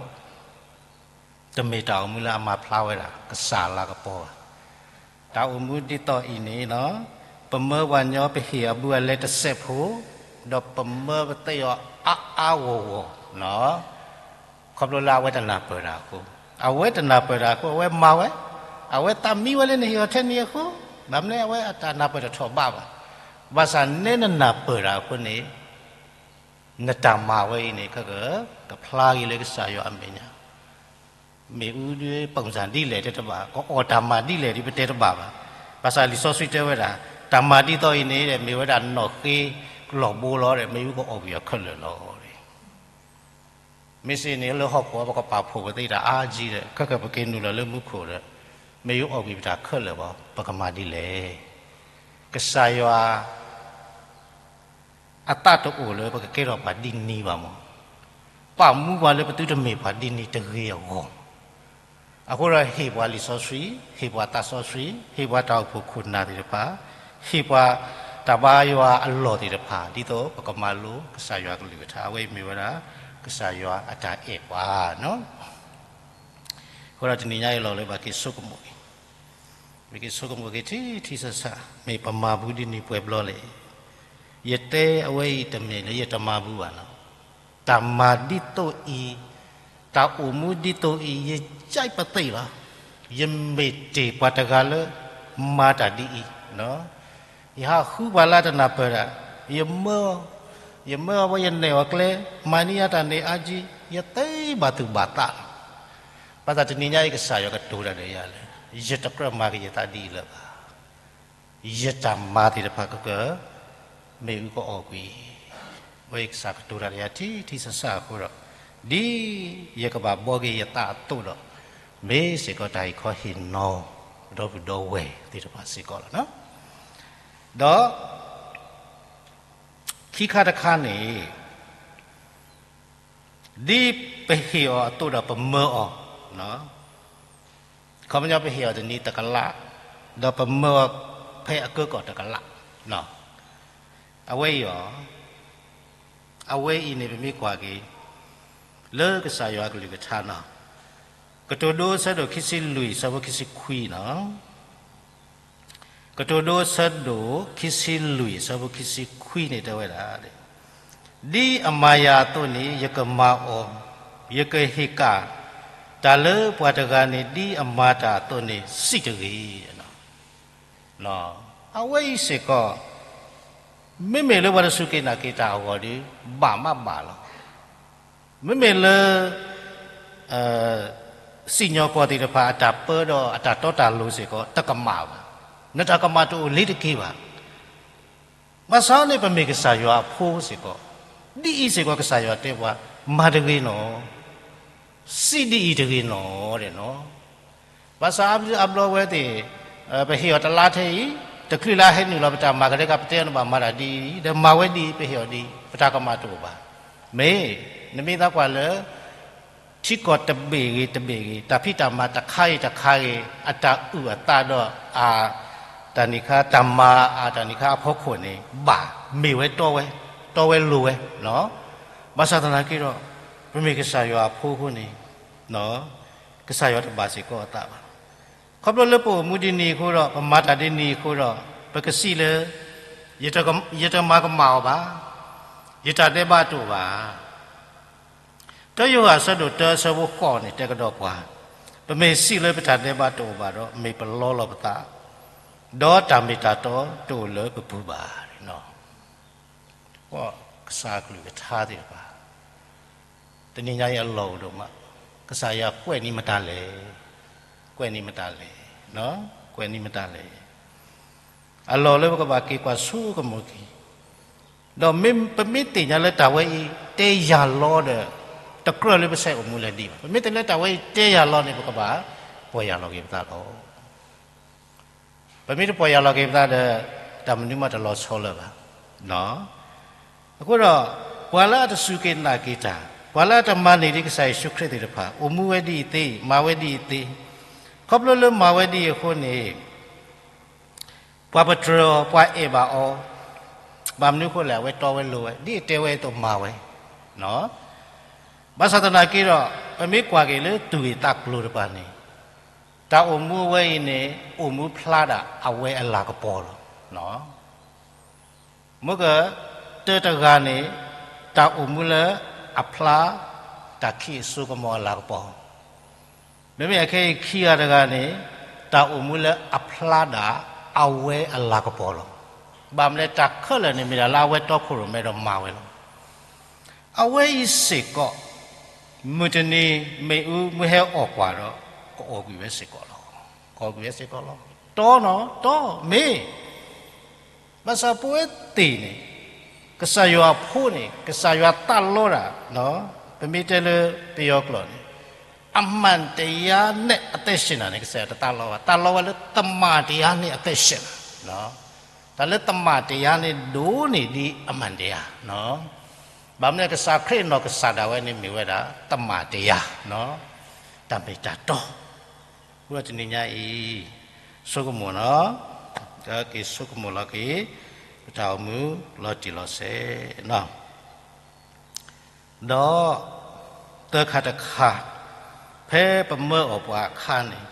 တမ့ၢ်တၢ်အိၣ်မူလၢအမၤဖျါဝဲဒၣ် ကစၢ်အလၤကပီၤဘၣ်. တၢ်အိၣ်မူဒ်သိးအံၤန့ၣ် ပမၢပှၤညီပဟ့ၣ်အဘူးအလဲတစဲးဖိ, ဒီးပမၢပသ့ၣ်အီၤအါအါဂီၢ်ဂီၢ်, ခီဖျိလၢအဝဲတနၢ်ပၢၢ်တၢ်အဃိ, အဝဲတနၢ်ပၢၢ်တၢ်အဃိ အဝဲမၤဝဲ, အဝဲသးမံဝဲလၢနဟ့ၣ်အီၤထဲန့ၣ်အဃိ, ဘၣ်မနုၤအဝဲအတၢ်နၢ်ပၢၢ်တထီၣ်ဘးဘၣ်. ဘၣ်ဆၣ်နဲနနၢ်ပၢၢ်တၢ်အဃိန့ၣ် နတၢ်မၤဝဲအံၤန့ၣ် ကကဖျါက့ၤလၢကစၢ်ယွၤအမဲာ်ညါ, မ့ၢ်အူဒုး ပူၤစၢ်ဒ်လဲၣ်တဲတဘၣ်, ကအီၣ်တၢ်မၤဒ်လဲၣ်ဒ်ပတဲတဘၣ်ဘၣ်. ဘၣ်ဆၣ်လံာ်စီဆှံတဲဝဲဒၣ် တၢ်မၤဒ်သိးအံၤန့ၣ် မ့ၢ်ဝဲဒၣ်နီၣ်ဃ့လီၢ်ဘိလီၤဒီး မ့ၢ်အူကအီၣ်ကွံာ်အီၤခဲလၢာ်လီၤ. မ့ၢ်စ့ၢ်န့ၣ်လၢဟီၣ်ခိၣ်အပကပာ်ဖှိၣ်ပသ့တၢ်အါကံဒီး ခဲကပက့ၤနုာ်လီၤလၢမူခိၣ်ဒီး မ့ၢ်အူအီၣ်ကွံာ်ပတၢ်ခဲလၢာ်ဘၣ်, ပကမၤဒ်လဲၣ်. ကစၢ်ယွၤ အသးတအိၣ်လၢပကကဲထီၣ်ပှၤဒ်န့ၣ်ဘၣ်မး, ပာ်မူပှၤလၢပသုတမ့ၢ်ပှၤဒ်န့ၣ်တဂ့ၤအဂီၢ်, အဃိဒီးဟ့ၣ်ပှၤလံာ်စီဆှံ, ဟ့ၣ်ပှၤသးစီဆှံ, ဟ့ၣ်ပှၤတၢ်အိၣ်ဖှိၣ်ခိၣ်နၢ်သ့ၣ်တဖၣ်, ဟ့ၣ်ပှၤတၢ်ဘါယွၤအလီၢ်သ့ၣ်တဖၣ် ဒ်သိးပကမၤလိကစၢ်ယွၤကလုၢ်ကထါ, အဝဲအံၤမ့ၢ်ဝဲဒၣ် ကစၢ်ယွၤအတၢ်အဲၣ်ပှၤ အဃိဒီးတနံၤညါအံၤလီၤလၢပက့ၤဆိကမိၣ်က့ၤ, ပက့ၤဆိကမိၣ်က့ၤထံထံဆးဆး မ့ၢ်ပမၤဘူးဒ်န့ၣ်ပှဲၤဘျီလဲၣ်. ယတဲအဝဲအံၤတမ့ၢ်လၢယတမၤဘူးဘၣ်နီၤ, တၢ်မၤဒ်သိးအံၤ, တၢ်အိၣ်မူဒ်သိးအံၤ ယကြိုက်ပသ့ၣ်လီၤ. ယမ့ၢ်တ့ၢ်ပှၤတဂၤလၢ မၤတၢ်ဒ်အံၤ, ယဟးဃုပှၤလၢတနၢ်ပၢၢ်တၢ်, ယမၢ, ယမၢအဝဲယနဲၣ်အီၤကျဲ, မၤန့ၢ်ယၤတၢ်န့ၣ်အါကံ, ယသ့ဘၣ်သူၣ်ဘၣ်သးလီၤ. ဘၣ်ဆၣ်တနံၤညါအံၤကစၢ်ယွၤကတိၤတၢ်ဒီးယၤလၢ ယတကြၢးမၤက့ၤယသးဒ်အံၤလၢၤဘၣ်. ယတၢ်မၤသ့ၣ်တဖၣ်ကက မ့ၢ်အူကအီၣ်ကွံာ်, အဝဲအံၤကစၢ်ကတိၤတၢ်ဒီးယၤထံထံဆးဆးအဃိဒီး, ဒ်ယကဘၣ်ဘှီက့ၤယသးအသိးဒီး, မ့ၢ်စ့ၢ်ကီးတၢ်ဟ့ၣ်ခီဟ့ၣ်နီၤ ဒီပုၢ်ဒီဝဲၢ်သ့ၣ်တဖၣ်စ့ၢ်ကီးလီၤ. ဒီး ခံခါတခါန့ၣ် ဒ်ပဟ့ၣ်အီၤအသိးဒီးပမၢအီၤ, ခီပညီပဟ့ၣ်အီၤတနံၤတကလး, ဒီးပမၢအီၤဖဲအကၢကီၢ်တကလး, အဝဲအံၤအီၤ, အဝဲအံၤန့ၣ် ပမ့ၢ်ကွၢ်က့ၤ လၢကစၢ်ယွၤအကလုၢ်ကထါနီၤ, ကတိၤဒိအဆၢဒိၣ်ခံဆံလွံၢ် အဆၢဖိခံဆံခွံနီၤ. ကတိၤဒိအဆၢဒိၣ်ခံဆံလွံၢ် အဆၢဖိခံဆံခွံန့ၣ်တဲဝဲဒၣ်, ဒ်အမၤယၤအသိးန့ၣ် ယကမၤအီၤ, ယကဟ့ၣ်ကၣ်တၢ်လၢပှၤတဂၤန့ၣ် ဒ်အမၤတၢ်အသိးန့ၣ်စံးတဂ့ၤ. အဝဲအံၤစ့ၢ်ကီး မ့မ့ၢ်လၢပှၤတစူၢ်က့ၤနာ်က့ၤတၢ်အဂီၢ်ဒီး ဘၣ်မးဘၣ်လီၤ. မ့မ့ၢ်လၢ စံၣ်ညီၣ်ကွီၢ်သ့ၣ်တဖၣ်အတၢ်ပၢဒီးအတၢ်တီတၢ်လိၤစ့ၢ်ကီး တကမၣ်ဘၣ်. နတၢ်ကမၣ်တအိၣ်လ့ၤတက့ၢ်ဘၣ်. ဘၣ်ဆၣ်န့ၣ် ပမ့ၢ်ကစၢ်ယွၤအဖိစ့ၢ်ကီး, ဒ်အံၤစ့ၢ်ကီးကစၢ်ယွၤတဲပှၤ, မၤတဂ့ၤနီၤ, စံးဒ်အံၤတဂ့ၤနီၤဒဲးနီၤ. ဘၣ်ဆၣ်အါဘျီဝဲသ့ၣ် ပဟ့ၣ်အီၤတလါထဲအံၤ, တချုးလၢအဟဲနုာ်လီၤပတၢ်မၤကဒဲက ပတဲအီၤန့ၣ်ဘၣ်မၤတၢ်ဒ်အံၤ, ဒီးမၤဝဲဒ်အံၤ ပဟ့ၣ်အီၤဒ်အံၤ ပတၢ်ကမၣ်တအိၣ်ဘၣ်. မ့ၢ် နမ့ၢ်သးကွၢ်လၢ ထံကီၢ်တဘ့ၣ်ဂ့ၤတဘ့ၣ်ဂ့ၤ, တၢ်ဖံးတၢ်မၤတခါဂ့ၤတခါဂ့ၤ, အတၢ်အုၣ်အသးဒီး အတၢ်န့ၣ်ခါ တၢ်မၤအတၢ်န့ၣ်ခါအဖီခိၣ်န့ၣ် ဘၣ်မ့ၢ်ဝဲတီဝဲ, တီဝဲလိၤဝဲ. ဘၣ်ဆၣ်သနာ်က့ဒီး ပမ့ၢ်ကစၢ်ယွၤအဖိအဃိန့ၣ် ကစၢ်ယွၤတဘၣ်စ့ၢ်ကီးအသးဘၣ်. ခီဖျိလၢပအိၣ်မူဒ်န့ၣ်အဃိဒီး ပမၤတၢ်ဒ်န့ၣ်အဃိဒီး ပကစံးလၢ ယတမၤကမၣ်အီၤဘၣ်, ယတၢ်ဒဲးဘးတအိၣ်ဘၣ်. တၢယိၤဟၣ်အဆၢဒိၣ်တၢအဆၢဖိဃိးန့ၣ် တဲကဒီးပှၤ, ပမ့ၢ်စံးလၢပတၢ်ဒဲးဘးတအိၣ်ဘၣ်ဒီး မ့ၢ်ပလီလီၤပသး, ဒီးတၢ်မ့ၢ်တၢ်တီတအိၣ်လၢပပူၤဘၣ်. ကစၢ်အကလုၢ်ကထါသ့ၣ်တဖၣ် တနံၤညါအံၤအလီၢ်အိၣ်ဒိၣ်မး, ကစၢ်ယွၤကွဲးန့ၢ်မတၤလဲၣ်, ကွဲးန့ၢ်မတၤလဲၣ်, ကွဲးန့ၢ်မတၤလဲၣ်. အလီၢ်လၢပကဘၣ်က့ၤကွၢ်ဆိကမိၣ်က့ၤ, ဒီးပမ့ၢ်သ့ၣ်ညါလၢတၢ်ဝဲအံၤတဲယၤလီၤဒီး တကြၢးလၢပဆဲးအိၣ်မူလဲၣ်ဒံးဘၣ်. ပမ့ၢ်သ့ၣ်ညါလၢတၢ်ဝဲအံၤတဲယၤလီၤန့ၣ် ပကဘၣ်ပီၢ်ယၢ်လီၤက့ၤပသးလီၤ. ပမ့ၢ်တပီၢ်ယၢ်လီၤက့ၤပသးဒီး တၢ်မနုၤမးတလီၤဆီလၢၤဘၣ်. အဃိဒီး ပှၤလၢအတစူၢ်က့ၤနာ်က့ၤတၢ်, ပှၤလၢအတမၤန့ၢ်ဒ်ကစၢ်ယ့ၣ်ၡူးခရံာ်သ့ၣ်တဖၣ် အိၣ်မူဝဲဒ်အံၤသ့, မၤဝဲဒ်အံၤသ့, ခီဖျိလၢမၤဝဲဒ်အံၤအဃိန့ၣ် ပှၤပတြၢၤအီၤ ပှၤအဲၣ်ဘၣ်အီၤ, ဘၣ်မနုၤအဃိလဲၣ် အဝဲတီဝဲလိၤဝဲ ဒ်အတဲဝဲအသိးမၤဝဲ. ဘၣ်ဆၣ်သနာ်က့ဒီး ပမ့ၢ်ကွၢ်က့ၤလၢသူၣ်ဂ့ၢ်သးကျိၤတဖၣ်န့ၣ် တၢ်အိၣ်မူအဝဲအံၤန့ၣ် အိၣ်မူဖျါဒၣ်အဝဲအလၤကပီၤလီၤ. မ့ၢ်က တၢတဂၤန့ၣ် တၢ်အိၣ်မူလၢအဖျါ တၢ်ခံးအစိကမီၤအလၤကပီၤ, မ့မ့ၢ်အခဲအံၤခံဂၤတဂၤန့ၣ် တၢ်အိၣ်မူလၢအဖျါဒၣ်အဝဲအလၤကပီၤလီၤ. ဘၣ်မနုၤလဲၣ် တၢ်ခဲလၢာ်န့ၣ်မ့ၢ်ဒၣ်လၢအဝဲတီခိၣ်ရိၣ်မဲဒီးမၤဝဲလီၤ. အဝဲအံၤစ့ၢ်ကီး မုၢ်တနံၤမ့ၣ်အူမုၢ်ဟဲအီၣ်ကွၢ်ဒီး ကအီၣ်ကွံာ်ဝဲစ့ၢ်ကီးလီၤ. ကအီၣ်ကွံာ်ဝဲစ့ၢ်ကီးလီၤ. တီနီၤ တီမ့ၢ် ဘၣ်ဆၣ်ပဝဲသ့ၣ်န့ၣ် ကစၢ်ယွၤအဖိန့ၣ် ကစၢ်ယွၤသးလီတၢ်, ပမ့ၢ်တဲလၢပယီၤကျိာ်န့ၣ် အမှန်တရားနဲ့ အသက်ရှင်တာန့ၣ် ကစၢ်ယွၤတသးလီဘၣ်. သးလီဝဲလၢသမ္မာတရားနဲ့ အသက်ရှင်တာ, တၢ်လၢသမ္မာတရားန့ၣ်ဒိၣ်န့ၢ်ဒ်အမှန်တရား, ဘၣ်မနုၤလဲၣ် ကစၢ်ခရံာ်အနီၢ်ကစၢ်ဒၣ်ဝဲန့ၣ်မ့ၢ်ဝဲဒၣ် သမ္မာတရား, တၢ်မ့ၢ်တၢ်တီ. အဃိဒီးတနံၤညါအံၤ ဆိကမိၣ်နီၤ, ကက့ၤဆိကမိၣ်လီၤက့ၤ ပတၢ်အိၣ်မူလီၤတံၢ်လီၤဆဲးနီၤ, ဒီး သၢခါတခါ ဖဲပမၢအီၣ်ပှၤအခါန့ၣ်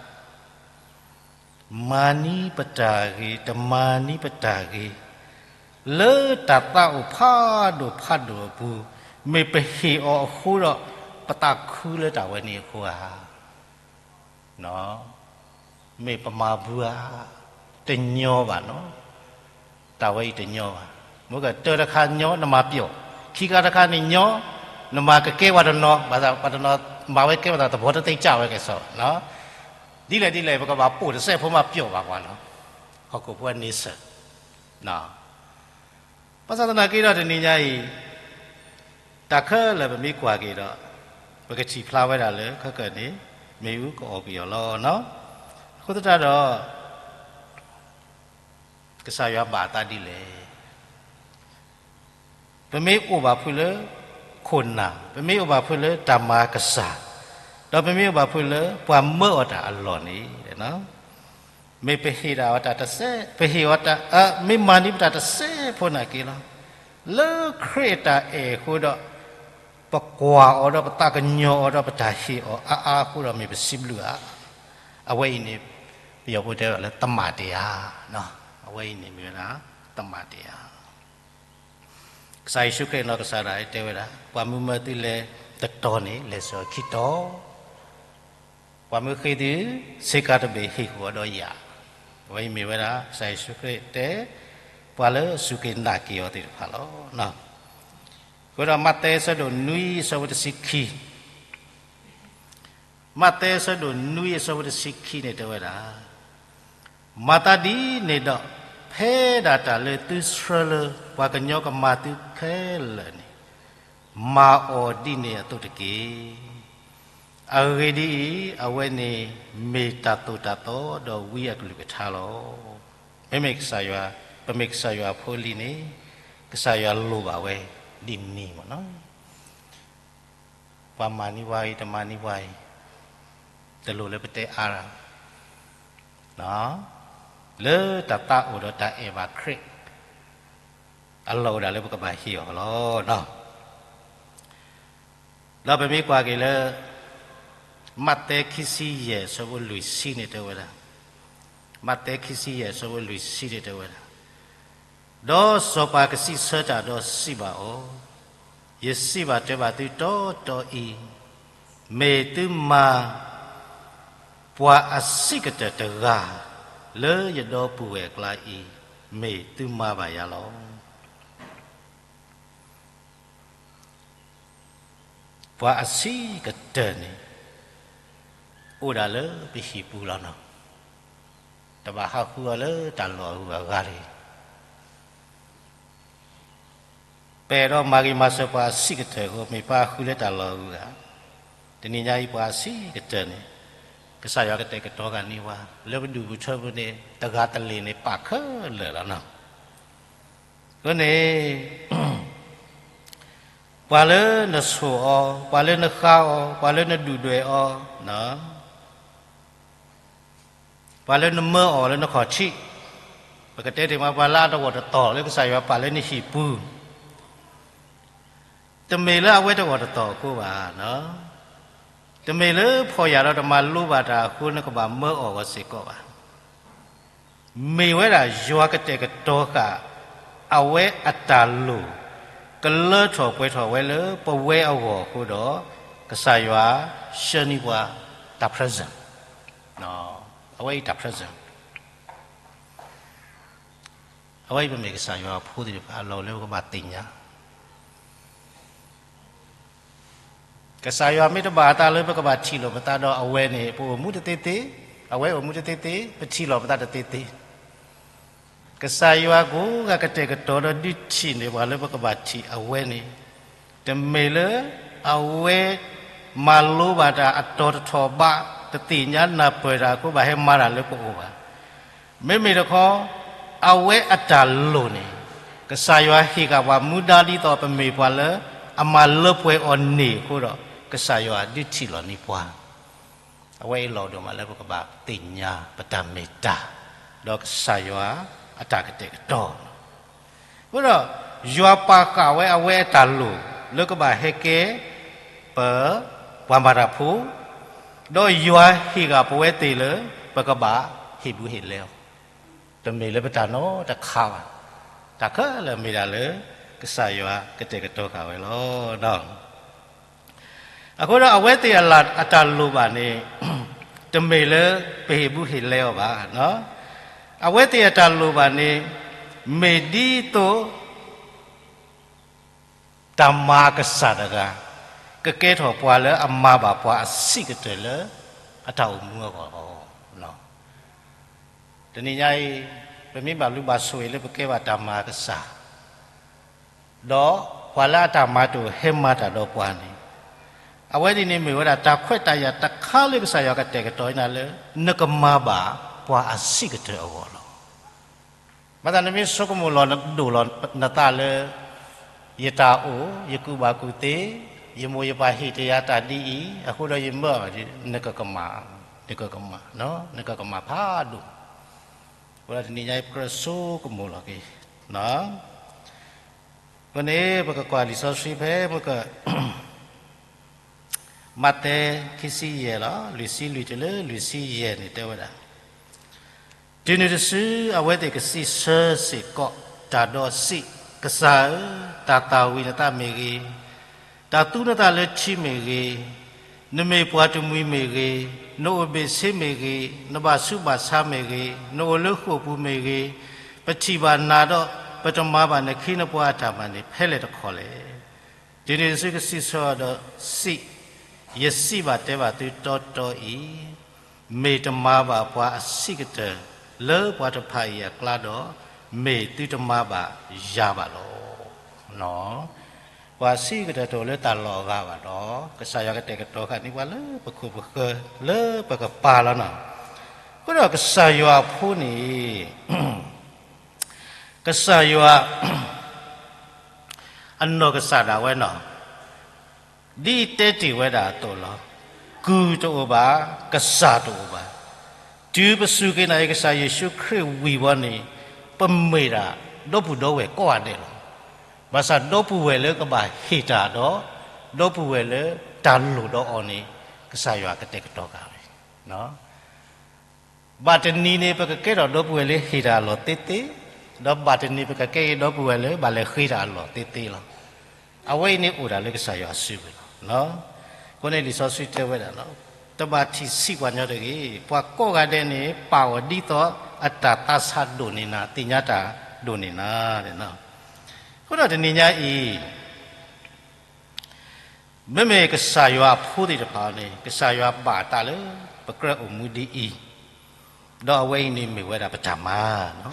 မၤန့ၢ်ပတၢ်ဂ့ၤ တမၤန့ၢ်ပတၢ်ဂ့ၤ လၢတၢ်သးအိၣ်ဖးဒိၣ်ဖးဒိၣ်အပူၤ မ့ၢ်ပဟ့ၣ်အီၤအဃိဒီး ပသးခုလၢတၢ်ဝဲန့ၣ်အဃိဧါ. မ့ၢ်ပမၤဘူဧါ, တညီဘၣ်နီၤ, တၢ်ဝဲအံၤတညီဘၣ်. မ့ၢ်ကတၢတခါညီ နမၤပျီၣ်, ခံခါတခါန့ၣ်ညီ နမၤကကဲပှၤတနီၤ, ဘၣ်ဆၣ်ပှၤတနီၤ မၤဝဲကဲပှၤတသး သဘီတသ့ၣ်ကၢ်ဝဲကဲစီၤ, ဒ်လဲၣ်ဒ်လဲၣ် ပကဘၣ်ပိာ်တစဲးဖိမးပျီၣ်ဘၣ်ပှၤလီၤ. ဟီၣ်ခိၣ်ဖိန့ဆၢၣ် ဘၣ်ဆၣ်သနာ်က့ဒီးတနံၤညါအံၤ တၢ်ခဲလၢာ်ပမ့ၢ်ကွၢ်က့ၤဒီး ပကထံၣ်ဖျါဝဲဒၣ်လၢခဲကနံၣ်န့ၣ် မ့ၣ်အူကအီၣ်ကွံာ်အီၤလီၤ. အဃိသတးဒီး ကစၢ်ယွၤဘၣ်အသးဒ်လဲၣ်. ပမ့ၢ်အိၣ်ဘၣ်ဖုးလၢခိၣ်နၢ်, ပမ့ၢ်အိၣ်ဘၣ်ဖုးလၢတၢ်မၤကစၢ်, ဒီးပမ့ၢ်အိၣ်ဘၣ်ဖုးလၢပှၤမၢအီၤတၢ်အလီၢ်န့ၣ် မ့ၢ်ပဟ့ၣ်ဒၣ်အီၤတၢ်တစဲး, ပဟ့ၣ်အီၤတၢ်, မ့ၢ်မၤန့ၢ်ပတၢ်တစဲးဖိနာ်က့လီၤ. လၢခရံာ်အတၢ်အဲၣ်အဃိဒီး ပကွၢ်အီၤဒီးပသးကညီၤအီၤဒီးပတၢ်ဟ့ၣ်အီၤအါအါအဃိဒီးမ့ၢ်ပစံးဘျုးဧါ. အဝဲအံၤန့ၣ် ပယီၤဖိတဲဝဲဒၣ်လၢသမ္မာတရား, အဝဲအံၤန့ၣ်မ့ၢ်ဝဲဒၣ် သမ္မာတရား. ကစၢ်ယ့ၣ်ၡူးခရံာ်နီၢ်ကစၢ်ဒၣ်တဲဝဲဒၣ် ပှၤမုၢ်မၢသုလဲၤတတီၤန့ၣ် လဲၤစ့ၢ်ခံတီၤ, ပှၤမုၢ်ဃ့သုဆ့ကၤတဘ့ၣ်ဟ့ၣ်ဃုာ်အီၤဒီးယၤ. အဝဲအံၤမ့ၢ်ဝဲဒၣ် ကစၢ်ယ့ၣ်ၡူးခရံာ်တဲ ပှၤလၢအစူၢ်က့ၤနာ်က့ၤအီၤသ့ၣ်တဖၣ်လီၤ. အဃိဒီးမးသဲအဆၢဒိၣ်နွံအဆၢဖိတဆံခံ, မးသဲအဆၢဒိၣ်နွံအဆၢဖိတဆံခံန့ၣ်တဲဝဲဒၣ်, မၤသးဒ်န့ၣ်ဒီး ဖဲဒၣ်တၢ်လၢသုဆှၢလၢပှၤကညီကမၤသုခဲလၢာ်န့ၣ် မၤအီၤဒ်န့ၣ်အသိးတက့ၢ်. အဂ့ၢ်ဒ်အံၤ, အဝဲန့ၣ်မ့ၢ်တၢ်သိၣ်တၢ်သီဒီးဝံအကလုၢ်ကထါလီၤ. မ့မ့ၢ်ကစၢ်ယွၤ, ပမ့ၢ်ကစၢ်ယွၤအဖိအလံၤန့ၣ် ကစၢ်ယွၤလိၣ်ဘၣ်ဝဲဒ်န့ၣ်မ့ၢ်နီၤ. ပှၤမၤန့ၢ်ပှၤအံၤ တမၤန့ၢ်ပှၤအံၤ တလိၣ်လၢပတဲအါရၤ လၢတၢ်သးအိၣ်ဒီးတၢ်အဲၣ်ဘၣ်ခရံာ် အလီၢ်အိၣ်ဒၣ်လၢပကဘၣ်ဟ့ၣ်အီၤလီၤ. ဒီးပမ့ၢ်ကွၢ်က့ၤလၢ မးသဲခံဆံယဲၢ်အဆၢဖိလွံၢ်ဆံန့ၣ်တဲဝဲဒၣ်, မးသဲခံဆံယဲၢ်အဆၢဖိလွံၢ်ဆံန့ၣ်တဲဝဲဒၣ်, ဒီးစီၤပၤကစံးဆၢတၢ်ဒီးစံးဘၣ်အီၤ, ယစံးဘၣ်တဲဘၣ်သုတီတီအံၤ, မ့ၢ်သုမၤ ပှၤအဆံးကတၢၢ်တဂၤ လၢယဒီပုၢ်ဝဲၢ်အကျါအံၤ, မ့ၢ်သုမၤဘၣ်ယၤလီၤ. ပှၤအဆံးကတၢၢ်န့ၣ် အိၣ်ဒၣ်လၢပဟံၣ်ပူၤလီၤနီၤ, တဘၣ်ဟးဃုအီၤလၢတၢ်လီၢ်အဂုၤအဂၤတဂ့ၤ. ပအဲၣ်ဒိးမၤဂ့ၤမၤစၢၤပှၤအဆံးကတၢၢ်အဃိ မ့ၢ်ပဟးဃုလၢတၢ်လီၢ်အဂုၤအဂၤ, တနံၤညါအံၤပှၤအဆံးကတၢၢ်န့ၣ် ကစၢ်ယွၤကတဲာ်ကတီၤဃာ်န့ၢ်ပှၤ လၢပဒူၣ်ပထၢပူၤန့ၣ် တဂၤတလ့ၢ်န့ၣ် ပာ်ခဲလၢာ်လီၤနီၤ. အဃိန့ၣ် ပှၤလၢနဆိၣ်အီၤ, ပှၤလၢနဃါအီၤ, ပှၤလၢနဒုၣ်ဒွဲၣ်အီၤ, ပှၤလၢနမၢအီၤလၢနခီၣ်ထံး, ပကတဲတ့ၢ်မး ပှၤလၢအတဂီၢ်တတီၤလၢကစၢ်ယွၤပာ်လၢနဟံၣ်ပူၤ, တမ့ၢ်လၢအဝဲတဂီၢ်တတီၤအဃိဘၣ်. တမ့ၢ်လၢဖှီၣ်ယာ်ဒီးတမၤလိဘၣ်တၢ်အဃိ နကဘၣ်မၢအီၤအဂီၢ်စ့ၢ်ကီးဘၣ်. မ့ၢ်ဝဲဒၣ်ယွၤကတဲာ်ကတီၤဃာ် အဝဲအတၢ်လိၣ် ကလၢထီၣ်ပှဲၤထီၣ်ဝဲလၢပဝဲအဂီၢ်အဃိဒီး ကစၢ်ယွၤဆှၢန့ၢ်ပှၤတၢ် present, အဝဲအံၤတၢ် present. အဝဲအံၤပမ့ၢ်ကစၢ်ယွၤအဖိသ့ၣ်တဖၣ် အလီၢ်လၢပကဘၣ်သ့ၣ်ညါ ကစၢ်ယွၤမ့ၢ်တဘၣ်အသးလၢပကဘၣ်ထံၣ်လိာ်ပသးဒီးအဝဲန့ၣ် ပအိၣ်မူတသ့သ့, အဝဲအိၣ်မူတသ့သ့, ပထံၣ်လိာ်ပသးတသ့သ့. ကစၢ်ယွၤကိးဂၤကတဲာ်ကတီၤဒီးဒုးထံၣ်န့ၢ်ပှၤလၢပကဘၣ်ထံၣ်အဝဲန့ၣ်, တမ့ၢ်လၢအဝဲမၤလိဘၣ်တၢ်အတီၤတထီၣ်ဘး, တသ့ၣ်ညါနၢ်ပၢၢ်တၢ်အဃိဘၣ်ဟဲမၤတၢ်လၢပအိၣ်ဘၣ်. မ့မ့ၢ်တခီ အဝဲအတၢ်လိၣ်န့ၣ် ကစၢ်ယွၤဟ့ၣ်က့ၤပှၤမူဒါဒ်သိးပမ့ၢ်ပှၤလၢအမၤလၢပှဲၤအီၤန့ၣ်အဃိဒီး ကစၢ်ယွၤဒုးထံၣ်လီၤန့ၢ်ပှၤ. အဝဲအံၤလီၤဒိၣ်မးလၢပကဘၣ်သ့ၣ်ညါပတၢ်မ့ၢ်တၢ်, ဒီးကစၢ်ယွၤအတၢ်ကတဲာ်ကတီၤ. အဃိဒီး ယွၤပာ်ဃာ်ဝဲအဝဲအတၢ်လိၣ်လၢကဘၣ်ဟဲကဲ ပ ပှၤမၤတၢ်ဖိ, ဒီးယွၤဟ့ၣ်ဂၢၢ်ပဝဲသ့ၣ်လၢ ပကဘၣ်ဟ့ၣ်ဘူးဟ့ၣ်လဲအီၤ, တမ့ၢ်လၢပတၢ်နီတခါဘၣ်. တၢ်ခဲလၢာ်မ့ၢ်ဒၣ်လၢ ကစၢ်ယွၤကတဲာ်ကတီၤဃာ်ဝဲလီၤ. အဃိဒီးအဝဲသ့ၣ်အတၢ်လိၣ်ဘၣ်န့ၣ် တမ့ၢ်လၢပဟ့ၣ်ဘူးဟ့ၣ်လဲအီၤဘၣ်. အဝဲသ့ၣ်အတၢ်လိၣ်ဘၣ်န့ၣ် မ့ၢ်ဒ်သိး တၢ်မၤအကစၢ်တဂၤ ကကဲထီၣ်ပှၤလၢအမၤဘၣ်ပှၤအဆံးကတၢၢ်လၢအတၢ်အိၣ်မူအဂီၢ်လီၤ. တနံၤညါအံၤ ပမ့ၢ်ဘၣ်ဘျုးဘၣ်ဆိၣ်ဂ့ၤလၢပကဲဘၣ်တၢ်မၤအကစၢ် ဒီးပှၤလၢအတၢ်မၤတအိၣ်ဟဲမၤတၢ်ဒီးပှၤန့ၣ်, အဝဲဒ်န့ၣ်မ့ၢ်ဝဲဒၣ်တၢ်ခွဲးတၢ်ယာ်တခါလၢကစၢ်ယွၤကတဲာ်ကတီၤနၤလၢ နကမၤဘၣ်ပှၤအဆံးကတၢၢ်အဂီၢ်လီၤ. မၤသးနမ့ၢ်ဆိကမိၣ်လီၤဒိၣ်လီၤနသးလၢ ယတၢ်အိၣ် ယကူၣ်ဘၣ်ကူၣ်သ့, ယမိၢ်ယပၢ်ဟ့ၣ်တယၤတၢ်ဒ်အံၤ အဃိဒီးယမၢအီၤ နကကမၣ်, နကကမၣ်, နကကမၣ်ဖးဒိၣ်. အဃိဒီးတနံၤညါအံၤ ပကြၢးဆိကမိၣ်လီၤက့ၤ. အဃိန့ၣ် ပကကွၢ်လံာ်စီဆှံဖဲ မ့ၢ်က မးသဲ ခံဆံယဲၢ်လီၤ, လွံၢ်ဆံလွံၢ်တုၤလၢလွံၢ်ဆံယဲၢ်န့ၣ်တဲဝဲဒၣ်, တုၤနုၤတစု အဝဲသ့ၣ်ကစံးဆၢစ့ၢ်ကီးတၢ်ဒီးစံး, ကစၢ်ဧၢ, တၢ်သၣ်ဝံၤနသးမ့ၢ်ဂ့ၤ, တၢ်သူနသးလၢထံမ့ၢ်ဂ့ၤ, နမ့ၢ်ပှၤတမှံၤမ့ၢ်ဂ့ၤ, နအိၣ်ဘ့ၣ်ဆ့မ့ၢ်ဂ့ၤ, နဘၣ်ဆူးဘၣ်ဆါမ့ၢ်ဂ့ၤ, နအိၣ်လၢဃိာ်ပူၤမ့ၢ်ဂ့ၤ, ပထံၣ်ဘၣ်နၤဒီး ပတမၤဘၣ်နခ့နပှၤအတၢ်မၤန့ၣ် ဖဲလဲၣ်တခီလဲၣ်. တုၤနုၤတစုကစံးဆၢအီၤဒီးစံး, ယစံးဘၣ်တဲဘၣ်သုတီတီအံၤ, မ့ၢ်တမၤဘၣ်ပှၤအဆံးကတၢၢ် လၢပှၤတဖၣ်အံၤအကျါဒီး, မ့ၢ်သုတမၤဘၣ်ယၤဘၣ်လီၤ. ပှၤအဆံးကတၢၢ်တအိၣ်လၢတၢ်လီၢ်အဂၤဘၣ်ဒီး ကစၢ်ယွၤကတဲာ်ကတီၤဃာ်န့ၢ်ပှၤလၢပခိၣ်ပဃၢၤလၢပကပၤလီၤနီၤ. အဃိဒီးကစၢ်ယွၤအဖိန့ၣ် ကစၢ်ယွၤ အနီၢ်ကစၢ်ဒၣ်ဝဲနီၤ, ဒ်တဲတ့ၢ်ဝဲဒၣ်အသိးလီၤ. ကုၢ်တအိၣ်ဘၣ်, ကစၢ်တအိၣ်ဘၣ်. တုၤပစူၢ်က့ၤနာ်က့ၤကစၢ်ယ့ၣ်ၡူးခရံာ်ဝံၤဘီန့ၣ်, ပမ့ၢ်ဒၣ်ဒီပုၢ်ဒီဝဲၢ်ကိးဂၤဒဲးလီၤ. ဘၣ်ဆၣ်ဒီပုၢ်ဝဲၢ်လၢကဘၣ်ဟ့ၣ်တၢ်ဒီး ဒီပုၢ်ဝဲၢ်လၢတၢ်လိၣ်ဒီးအီၤန့ၣ် ကစၢ်ယွၤကတဲာ်ကတီၤဃာ်ဝဲ, ဘၣ်တနံၤန့ၣ် ပကကဲထီၣ်ဒီပုၢ်ဝဲၢ်လၢဟ့ၣ်တၢ်အလီၢ်သ့သ့, ဒီးဘၣ်တနံၤပကကဲက့ၤဒီပုၢ်ဝဲၢ်လၢဘၣ်လဲၤဃ့တၢ်အလီၢ်သ့သ့လီၤ. အဝဲအံၤန့ၣ်အိၣ်ဒၣ်လၢကစၢ်ယွၤအစုပူၤလီၤ. အဃိန့ၣ်လံာ်စီဆှံတဲဝဲဒၣ်, တဘၣ်ထံၣ်ဆံးပှၤညီတဂ့ၤ, ပှၤကိးဂၤဒဲးန့ၣ် ပာ်အီၤဒ်သိးအတၢ်သးဆးဒိၣ်န့ၢ်နၤ, သ့ၣ်ညါတၢ်ဒိၣ်န့ၢ်နၤ. အဃိဒီးတနံၤညါအံၤ မ့မ့ၢ်ကစၢ်ယွၤအဖိသ့ၣ်တဖၣ်န့ၣ် ကစၢ်ယွၤဘၣ်အသးလၢပကြၢးအိၣ်မူဒ်အံၤ, ဒီးအဝဲအံၤန့ၣ်မ့ၢ်ဝဲဒၣ်ပတၢ်မၤ,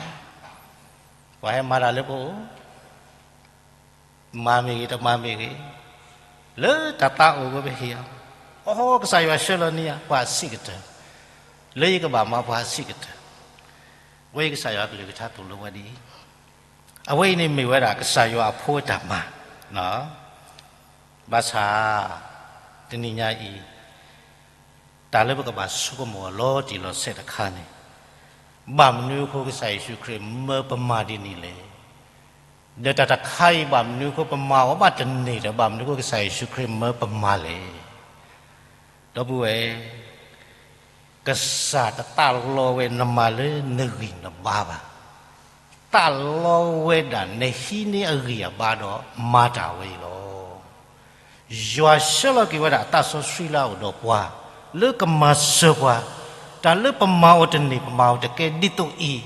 ပှၤဟဲမၤတၢ်လၢပအိၣ်, မၤမ့ၢ်ဂ့ၤတမၤမ့ၢ်ဂ့ၤ, လၢတၢ်သးအိၣ်ဝဲပဟ့ၣ်အီၤ, အိ ကစၢ်ယွၤဆှၢလီၤန့ၢ်ယၤပှၤအဆံးကတၢၢ်, လၢယကဘၣ်မၤပှၤအဆံးကတၢၢ်, အဝဲအံၤကစၢ်ယွၤအကလုၢ်ကထါသိၣ်လိပှၤဒ်အံၤ, အဝဲအံၤန့ၣ်မ့ၢ်ဝဲဒၣ်ကစၢ်ယွၤအဖိအတၢ်မၤ ဘၣ်ဆၣ် တနံၤညါအံၤ တၢ်လၢပကဘၣ်ဆိကမိၣ်အီၤလီၤတံၢ်လီၤဆဲးတခါန့ၣ်, ဘၣ်မနုၤအဃိကစၢ်ယ့ၣ်ၡူးခရံာ်မၢပမၤဒ်န့ၣ်လဲၣ်. ဒီးတၢ်တခါအံၤဘၣ်မနုၤအဃိပမၤအီၤဘၣ်တန့ၢ်ဒီး ဘၣ်မနုၤအဃိကစၢ်ယ့ၣ်ၡူးခရံာ်မၢပမၤလဲၣ်. ဒီပုၢ်ဝဲၢ် ကစၢ်တသးလီဝဲနမၤလၢနဂံၢ်နဘါဘၣ်. သးလီဝဲဒၣ်နဟံးန့ၢ်အဂံၢ်အဘါဒီးမၤတၢ်ဝဲအံၤလီၤ. ယွၤဆှၢလီၤက့ၤဝဲဒၣ်အသးစီဆှံလၢအအိၣ်ဒီးပှၤ လၢကမၤစၢၤပှၤ, တၢ်လၢပမၤအီၤတန့ၢ် ပမၤအီၤတကဲဒ်သိးအံၤ, ဒီး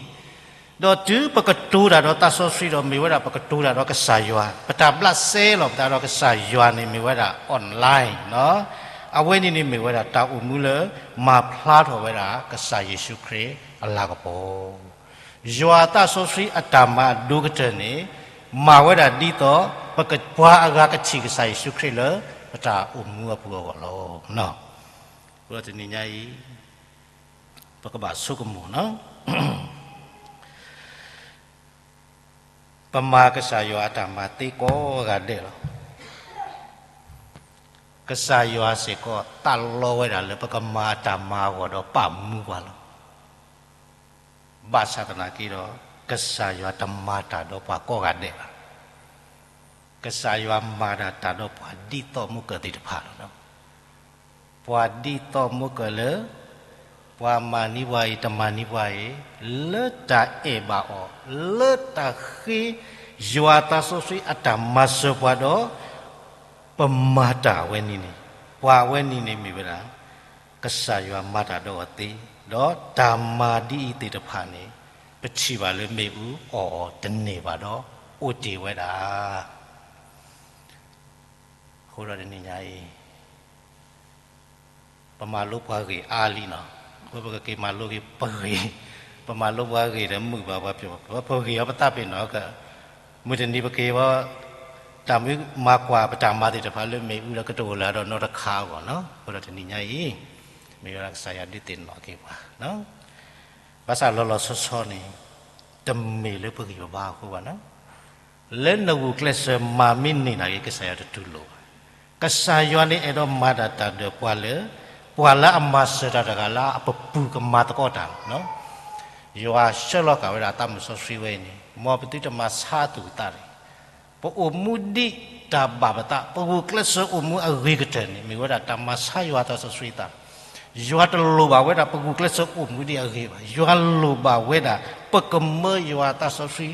တုၤပကတိၤတၢ်ဒီးသးစီဆှံဒီး မ့ၢ်ဝဲဒၣ်ပကတိၤတၢ်ဒီးကစၢ်ယွၤ, ပတၢ်ဘျးစဲလီၤပသးဒီးကစၢ်ယွၤန့ၣ် မ့ၢ်ဝဲဒၣ် online နီၤ. အဝဲန့ၣ်န့ၣ်မ့ၢ်ဝဲဒၣ်တၢ်အိၣ်မူလၢ မၤဖျါထီၣ်ဝဲဒၣ်ကစၢ်ယ့ၣ်ၡူးခရံာ်အလၤကပီၤ. ယွၤအသးစီဆှံအတၢ်မၤအဒိၣ်ကတၢၢ်န့ၣ် မၤဝဲဒၣ်ဒ်သိး ပကပှၤအဂၤကထံၣ်ကစၢ်ယ့ၣ်ၡူးခရံာ်လၢ ပတၢ်အိၣ်မူအပူၤအဂီၢ်လီၤ. အဃိဒီးတနံၤညါအံၤ ပကဘၣ်ဆိကမိၣ်နီၤ ပမၤကစၢ်ယွၤအတၢ်မၤသ့ကိးဂၤဒဲးလီၤ. ကစၢ်ယွၤစ့ၢ်ကီး သးလီဝဲဒၣ်လၢပကမၤအတၢ်မၤအဂီၢ်ဒီးပာ်မူပှၤလီၤ. ဘၣ်ဆၣ်သနာ်က့ဒီး ကစၢ်ယွၤတမၤတၢ်ဒီးပှၤကိးဂၤဒဲးဘၣ်. ကစၢ်ယွၤမၤဒၣ်တၢ်ဒီးပှၤဒ်သိးမုၢ်ကၢၢ်သ့ၣ်တဖၣ်လီၤ. ပှၤဒ်သိးမုၢ်ကၢၢ်လၢ ပှၤမၤန့ၢ်ပှၤအံၤ တမၤန့ၢ်ပှၤအံၤ လၢတၢ်အဲၣ်ဘၣ်အီၤ လၢတၢ်ဃ့ ယွၤအသးစီဆှံအတၢ်မၤစၢၤပှၤဒီး ပမၤတၢ်အဝဲန့ၣ်န့ၣ် ပှၤအဝဲန့ၣ်န့ၣ်မ့ၢ်ဝဲဒၣ် ကစၢ်ယွၤမၤတၢ်ဒီးအီၤသ့, ဒီးတၢ်မၤဒ်အံၤသ့ၣ်တဖၣ်န့ၣ် ပထံၣ်ဘၣ်လၢမ့ၣ်အူအီၣ်အီၤတန့ၢ်ဘၣ်ဒီး အိၣ်တ့ၢ်ဝဲဒၣ်. အဃိဒီးတနံၤညါအံၤ ပမၤလိပှၤဂ့ၢ်အါလံနီၤ, အဃိပကက့ၤမၤလိက့ၤပဂ့ၢ်, ပမၤလိပှၤဂ့ၢ်ဒီးမုာ်ဘၣ်ပှၤပျိၢ်, ပဂ့ၢ်အီၤပသးပ့ၤနီၣ်က, မုၢ်တနံၤပက့ၤဝဲ တၢ်မုၢ်မၤကွၢ်ပတၢ်မၤသ့ၣ်တဖၣ်လၢမ့ၣ်အူဒီးကတအိၣ်လၢၤဒီးနီတခါအဂီၢ်နီၤ, အဃိဒီးတနံၤညါအံၤ မ့ၢ်ဝဲဒၣ်ကစၢ်ယွၤဒုးသ့ၣ်နီၣ်က့ၤပှၤ ဘၣ်ဆၣ်လီၤလီၤဆီဆီန့ၣ် တမ့ၢ်လၢပဂံၢ်ပဘါအဃိဘၣ်နီၤ, လၢနဂုာ်ကျဲးစၢးမၤမ့ၢ်န့ၢ်နာ်က့ ကစၢ်ယွၤတတူၢ်လိာ်ဘၣ်. ကစၢ်ယွၤန့ၣ်အဲၣ်ဒိးမၤဒၣ်တၢ်ဒီးပှၤလၢ ပှၤလၢအမၤစၢၤတၢ်တဂၤလၢအပပူၤကမၤသကိးတၢ်လီၤ. ယွၤဆှၢလီၤက့ၤဝဲဒၣ်အသးမုၢ်စီဆှံဝဲအံၤန့ၣ် မ်ပသုတမၤဆါအသူၣ်အသးတဂ့ၤ. ပအိၣ်မူဒ်တၢ်ဘၣ်ပသး, ပဂုာ်ကျဲးစၢးအိၣ်မူအဂ့ၤကတၢၢ်န့ၣ် မ့ၢ်ဝဲဒၣ်တၢ်မၤဆါယွၤအသးစီဆှံအသးလီၤ. ယွၤတလိၣ်ဘၣ်ဝဲဒၣ်ပဂုာ်ကျဲးစၢးအိၣ်မူဒ်အဂ့ၤဘၣ်. ယွၤလိၣ်ဘၣ်ဝဲဒၣ် ပကမၢယွၤအသးစီဆှံ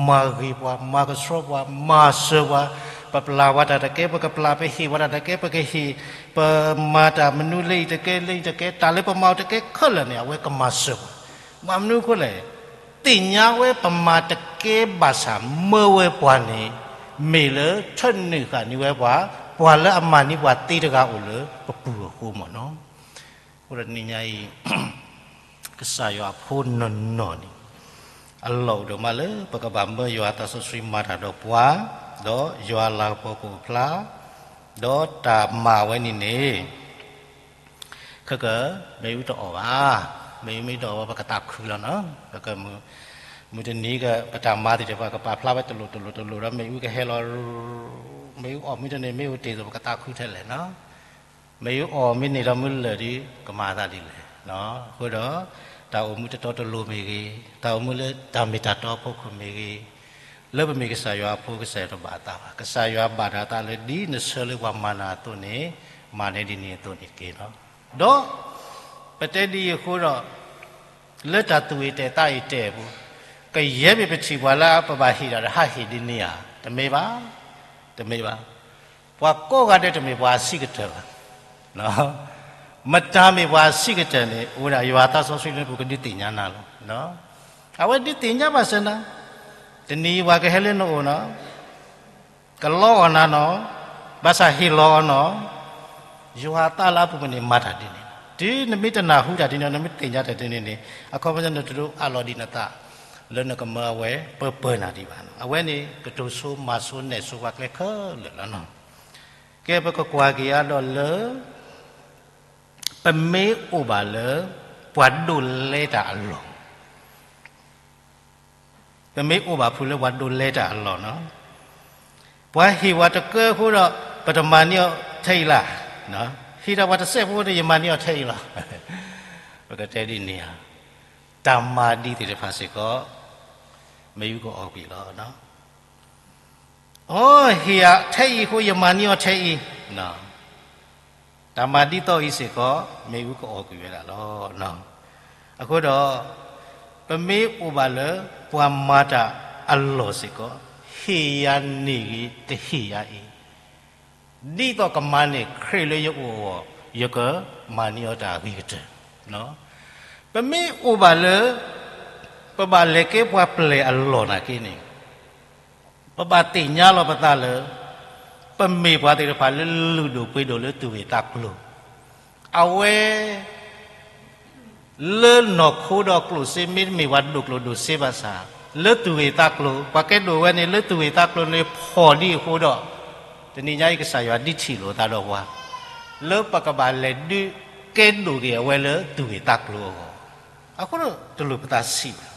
မၤဂ့ၤပှၤ, မၤကဆှီပှၤ, မၤစၢၤပှၤ, ပပျၢ်ဝဲတၢ်တကဲ ပကပျၢ်, ပဟ့ၣ်ဝဲဒၣ်တၢ်တကဲ ပကဟ့ၣ်, ပမၤတၢ်မနုၤလၢအံၤတကဲ လၢအံၤတကဲ, တၢ်လၢပမၤအီၤတကဲခဲလၢာ်န့ၣ် အဝဲကမၤစၢၤပှၤ. ဘၣ်မနုၤအဃိလဲၣ်, သ့ၣ်ညါဝဲပမၤတကဲဘၣ်ဆၣ်မၢဝဲပှၤန့ၣ် မ့ၢ်လၢထၢနုာ်ဃာ်န့ၢ်ဝဲပှၤ, ပှၤလၢအမၤန့ၢ်ပှၤသ့တဂၤအိၣ်လၢပပူၤအဃိမ့ၢ်နီၤ. အဃိဒီးတနံၤညါအံၤ ကစၢ်ယွၤအဖိနီၢ်နီၢ်န့ၣ် အလီၢ်အိၣ်ဒိၣ်မးလၢ ပကဘၣ်မၢယွၤအသးစီဆှံမၤတၢ်ဒီးပှၤ, ဒီးယွၤအလၤကပီၤကအိၣ်ဖျါ, ဒီးတၢ်မၤဝဲန့ၣ်န့ၣ် ခဲက မ့ၣ်အူတအီၣ်ဘၣ်, မ့ၣ်အူမ့ၢ်တအီၣ်ဘၣ် ပကသးခုလီၤနီၤ. မုၢ်တနံၤက ပတၢ်မၤသ့ၣ်တဖၣ် ကပာ်ဖျါဝဲတလိၣ်တလိၣ်တလိၣ်ဒီး မ့ၣ်အူကဟဲလီၤ, မ့ၣ်အူအီၣ်မ့ၢ်တန့ၢ် မ့ၣ်အူတ့ၢ်သိး ပကသးခုထဲလဲၣ်နီၤ. မ့ၢ်အူအီၣ်မ့ၢ်န့ၢ်ဒီးမ့ၢ်လၢာ်ဒီး ကမၤအသးဒ်လဲၣ်. အဃိဒီး တၢ်အိၣ်မူတတီတလိၤမ့ၢ်ဂ့ၤ, တၢ်အိၣ်မူလၢတၢ်မ့ၢ်တၢ်တီအဖီခိၣ်မ့ၢ်ဂ့ၤ, လၢပမ့ၢ်ကစၢ်ယွၤအဖိ ကစၢ်ယွၤတဘၣ်အသးဘၣ်. ကစၢ်ယွၤဘၣ်တၢ်အသးလၢ ဒ်နဆၢလၢပှၤမၤနၤအသိးန့ၣ် မၤန့ၢ်ဒ်န့ၣ်အသိးန့ၣ်တက့ၢ်လီၤ. ဒီး ပတဲဒ်အံၤအဃိဒီး လၢတၢ်သူၣ်အံၤတဲာ်သးအံၤတဲာ်အပူၤ, ကယဲၢ်မ့ၢ်ပထံၣ်ပှၤလၢပဘၣ်ဟ့ၣ်တၢ်ဒီးဟးဟ့ၣ်ဒ်န့ၣ်ဧါ, တမ့ၢ်ဘၣ်, တမ့ၢ်ဘၣ်. ပှၤကိးဂၤဒဲးတမ့ၢ်ပှၤအဆံးကတၢၢ်ဘၣ်. မတၤမ့ၢ်ပှၤအဆံးကတၢၢ်န့ၣ် အိၣ်ဝဲဒၣ်ယွၤသးစီဆှံလၢပကဒုးသ့ၣ်ညါနၤလီၤ. အဝဲဒုးသ့ၣ်ညါဘၣ်စၢၤနၤ, တနံၤပှၤကဟဲလၢနအိၣ်နီၤ ကလီအီၣ်နၤနီၤ, ဘၣ်ဆၣ်ဟ့ၣ်လီၤအီၤနီၤ, ယွၤအသးလၢအပူၤမ့ၢ်န့ၣ်မၤတၢ်ဒ်န့ၣ်, တုၤနမ့ၢ်တနၢ်ဟူတၢ်ဒ်န့ၣ် နမ့ၢ်တသ့ၣ်ညါတၢ်ဒ်န့ၣ်န့ၣ် အခီပညီနတဒိးအးလီၤဒံးနသး လၢနကမၢအဝဲပၢပၢနၤဒံးဘၣ်. အဝဲန့ၣ် ကတိၤဆိမၤဆိနဲၣ်ဆိပှၤကျဲခဲလၢာ်လီၤနီၤ. ကဲ ပကကွၢ်က့ၤအါဒီးလၢ ပမ့ၢ်အိၣ်ဘၣ်လၢ ပှၤဒိးလဲတၢ်အလီၢ် ပမ့ၢ်အိၣ်ဘၣ်ဖုးလၢပှၤဒိးလဲတၢ်အလီၢ်နီၤ, ပှၤဟ့ၣ်ပှၤတကၢအဃိဒီး ပတမၤန့ၢ်အီၤထဲအံၤလၢ်, ဟ့ၣ်တၢ်ပှၤတစဲးဖိဒီး ယမၤန့ၢ်အီၤထဲအံၤလီၤ. ပကတဲဒ်န့ၣ်ဧါ, တၢ်မၤဒ်သ့ၣ်တဖၣ်စ့ၢ်ကီး မ့ၢ်ဝံကအိၣ်ကွံာ်လီၤ. အီ ဟ့ၣ်ယၤထဲအံၤအဃိ ယမၤန့ၢ်အီၤထဲအံၤ, တၢ်မၤဒ်သိးအံၤစ့ၢ်ကီး မ့ၢ်ဝံကအိၣ်ကွံာ်ဝဲဒၣ်လီၤ. အဃိဒီး ပမ့ၢ်အိၣ်ဘၣ်လၢ ပှၤမၤတၢ်အလီၢ်စ့ၢ်ကီး ဟ့ၣ်ယၤန့ၢ်ဂ့ၤ တဟ့ၣ်ယၤအံၤ, ဒ်သိးကမၤန့ၢ်ခရံာ်လၢယအိၣ်အဂီၢ် ယကမၤန့ၢ်အီၤတၢ်အဂ့ၤကတၢၢ်. ပမ့ၢ်အိၣ်ဘၣ်လၢ ပဘၣ်လဲၤကဲပှၤပျဲၢ်အလီၢ်နာ်က့န့ၣ် ပဘၣ်သ့ၣ်ညါလီၤပသးလၢ ပမ့ၢ်ပှၤသ့ၣ်တဖၣ်လၢလုၢ်ဒိၣ်ပှ့ၤဒိၣ်လၢသူၣ်ဂ့ၢ်သးကျိၤ, အဝဲ လၢနီၢ်ခိဒီးကျိၣ်စ့ မ့တမ့ၢ်ပှၤဒိၣ်ကျိၣ်ဒိၣ်စ့ဘၣ်ဆၣ်, လၢသူၣ်ဂ့ၢ်သးကျိၤ ပှၤကဲဒိၣ်ဝဲန့ၣ် လၢသူၣ်ဂ့ၢ်သးကျိၤန့ၣ်ဖှီၣ်ဒ်အဃိဒီး, တနံၤညါအံၤကစၢ်ယွၤဒုးထံၣ်လိာ်သးဒီးပှၤ လၢပကဘၣ်လဲၤဒုးကဲဒိၣ်က့ၤအဝဲလၢသူၣ်ဂ့ၢ်သးကျိၤအဂီၢ်, အဃိဒီးတလိၣ်ပသးဆံးဘၣ်,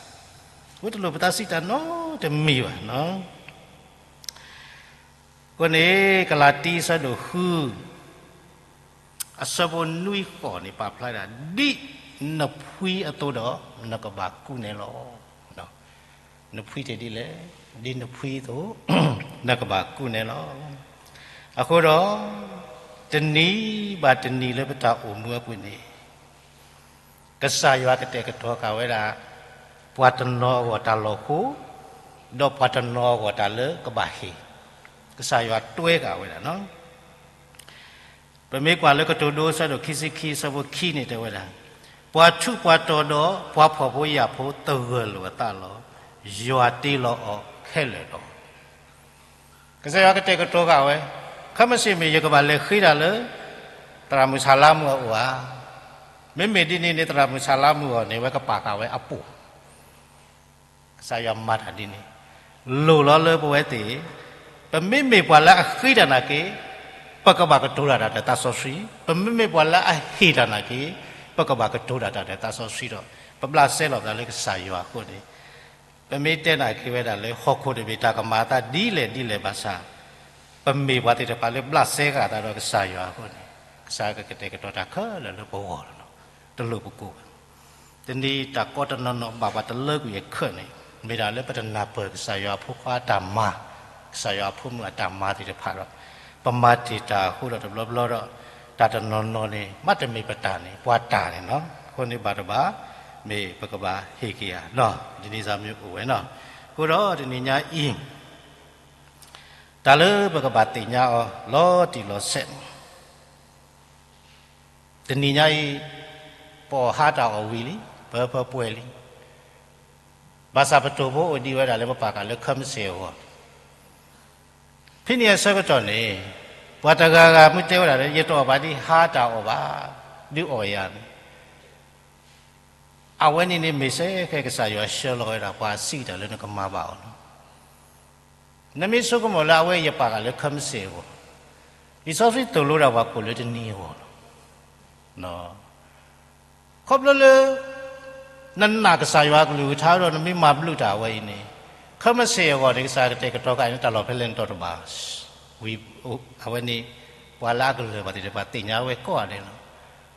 ဝဲတလိၣ်ပသးဆံးတၢ်နီတမံၤဘၣ်. အဃိန့ၣ် ကလၤတံ အဆၢဒိၣ်ဃု အဆၢဖိနွံဃိးန့ၣ် ပာ်ဖျါဒၣ် ဒ်နဖှံအသိးဒီး နကဘၣ်ကူန့ၣ်လီၤ. နဖှံတ့ၢ်ဒ်လဲၣ်, ဒ်နဖှံအသိး နကဘၣ်ကူန့ၣ်လီၤ. အဃိဒီး တနံၤဘၣ်တနံၤလၢပတၢ်အိၣ်မူအပူၤန့ၣ် ကစၢ်ယွၤကတဲာ်ကတီၤဃာ်ဝဲဒၣ် ပှၤတနီၤအဂီၢ်တၢ်လီၤဃိ, ဒီးပှၤတနီၤအဂီၢ်တၢ်လၢကဘၣ်ဟ့ၣ်, ကစၢ်ယွၤတွဲဃာ်ဝဲဒၣ်နီၤ. ပမ့ၢ်ကွၢ်လၢကတိၤဒိ အဆၢဒိၣ်ခံဆံခံ အဆၢဖိခံန့ၣ်တဲဝဲဒၣ်, ပှၤထူးပှၤတီၤဒီးပှၤဖှီၣ်ဖိယာ်ဖိသဂၢၢ်လိာ်အသးလီၤ. ယွၤတ့လီၤအီၤခဲလၢာ်လီၤ. ကစၢ်ယွၤကတဲာ်ကတီၤဃာ်ဝဲ, ခဲမုၢ်ဆ့ၣ်မ့ၢ်ယကဘၣ်လဲၤဃ့တၢ်လၢ သရၣ်မုၣ်ဆၣ်လါမုၣ်အအိၣ်ဧါ. မ့မ့ၢ်ဒ်န့ၣ်န့ၣ် သရၣ်မုၣ်ဆၣ်လါမုၣ်အဂီၢ်န့ၣ် အဝဲကပာ်ဃာ်ဝဲအပိၢ် ကစၢ်ယွၤမၤတၢ်ဒ်န့ၣ်, လိၣ်လီၤလၢပဝဲသ့ၣ်, ပမ့မ့ၢ်ပှၤလၢအဃ့တၢ်နာ်က့, ပကဘၣ်ကတိၤတၢ်တၢ်ဒီးသးစီဆှံ, ပမ့မ့ၢ်ပှၤလၢအဟ့ၣ်တၢ်နာ်က့, ပကဘၣ်ကတိၤတၢ်တၢ်ဒီးသးစီဆှံဒီး, ပဘျးစဲလီၤပသးလၢကစၢ်ယွၤအဃိန့ၣ်, ပမ့ၢ်တဲနာ်က့ဝဲဒၣ်လၢဟီၣ်ခိၣ်တဘ့ၣ်တၢ်ကမၤအသးဒ်လဲၣ်ဒ်လဲၣ်ဘၣ်ဆၣ်, ပမ့ၢ်ပှၤသ့ၣ်တဖၣ်လၢဘျးစဲဃာ်အသးဒီးကစၢ်ယွၤအဃိန့ၣ်, ကစၢ်ယွၤကကတဲာ်ကတီၤတၢ်ခဲလၢာ်လၢပဂီၢ်လီၤ. တလိၣ်ပကိၢ်ဘၣ် တနံၤတၢ်ကီတနီၤနီၤဘၣ်ပှၤတလၢကွံာ်အခၢးန့ၣ်, မ့ၢ်ဒၣ်လၢပတနၢ်ပၢၢ်ကစၢ်ယွၤအဖိခွါအတၢ်မၤ, ကစၢ်ယွၤအဖိမုၣ်အတၢ်မၤသ့ၣ်တဖၣ်ဒီး, ပမၤတ့ၢ်တၢ်အဃိဒီးတဘျီဘျီဒီး, တၢ်တနီၤနီၤန့ၣ် မ့တမ့ၢ်ပတၢ်န့ၣ် ပှၤတၢ်န့ၣ်လီၤ. အဃိန့ၣ်ဘၣ်တဘၣ်, မ့ၢ်ပကဘၣ်ဟ့ၣ်က့ၤဧါနီၤ, ဒ်န့ၣ်စ့ၢ်မ့ၢ်အိၣ်ဝဲနီၤ. အဃိဒီးတနံၤညါအံၤ, တၢ်လၢပကဘၣ်သ့ၣ်ညါအီၤလီၤတံၢ်လီၤဆဲး တနံၤညါအံၤ, ပအီၣ်ဟါတၢ်အီၣ်ဝံၤလံ, ပၢပၢပှဲၤလံ. ဘၣ်ဆၣ်ပတိၢ်ဖိအိၣ်ဒံးဝဲဒၣ်လၢပပာ်ဃာ်လၢခဲမုၢ်ဆ့ၣ်အဂီၢ်, ဖဲန့ၣ်အဆၢကတီၢ်န့ၣ်, ပှၤတဂၤဂၤမ့ၢ်တဲဝဲဒၣ်လၢ ယတအီၣ်ဘၣ်ဒ်ဟါတၢ်အီၣ်ဘၣ်, ဒုးအီၣ်ယၤန့ၣ် အဝဲန့ၣ်န့ၣ်မ့ၢ်စ့ၢ်ကီးကစၢ်ယွၤဆှၢလီၤဝဲဒၣ်ပှၤအဆံးကတၢၢ်လၢနကမၤဘၣ်အီၤလီၤ. နမ့ၢ်ဆိကမိၣ်လၢအဝဲယပာ်ဃာ်လၢခဲမုၢ်ဆ့ၣ်အဂီၢ်, လံာ်စီဆှံသိၣ်လိဒၣ်ပှၤကိးလၢတနံၤအဂီၢ်လီၤ. ခီဖျိလၢ နနာ်ကစၢ်ယွၤအကလုၢ်ကထါဒီး နမ့ၢ်မၤဘျုးတၢ်အဝဲအံၤန့ၣ်, ခဲမုၢ်ဆ့ၣ်အဂီၢ်န့ၣ် ကစၢ်ကတဲာ်ကတီၤဃာ်န့ၣ် တၢ်လီၢ်ဖဲလဲၣ်နတီၢ်တဘၣ်. ဝံၤအဝဲန့ၣ်, ပှၤလၢအကလၢၢ်ဘၣ်သ့ၣ်တဖၣ်သ့ၣ်ညါဝဲကိးဂၤဒဲးလီၤ.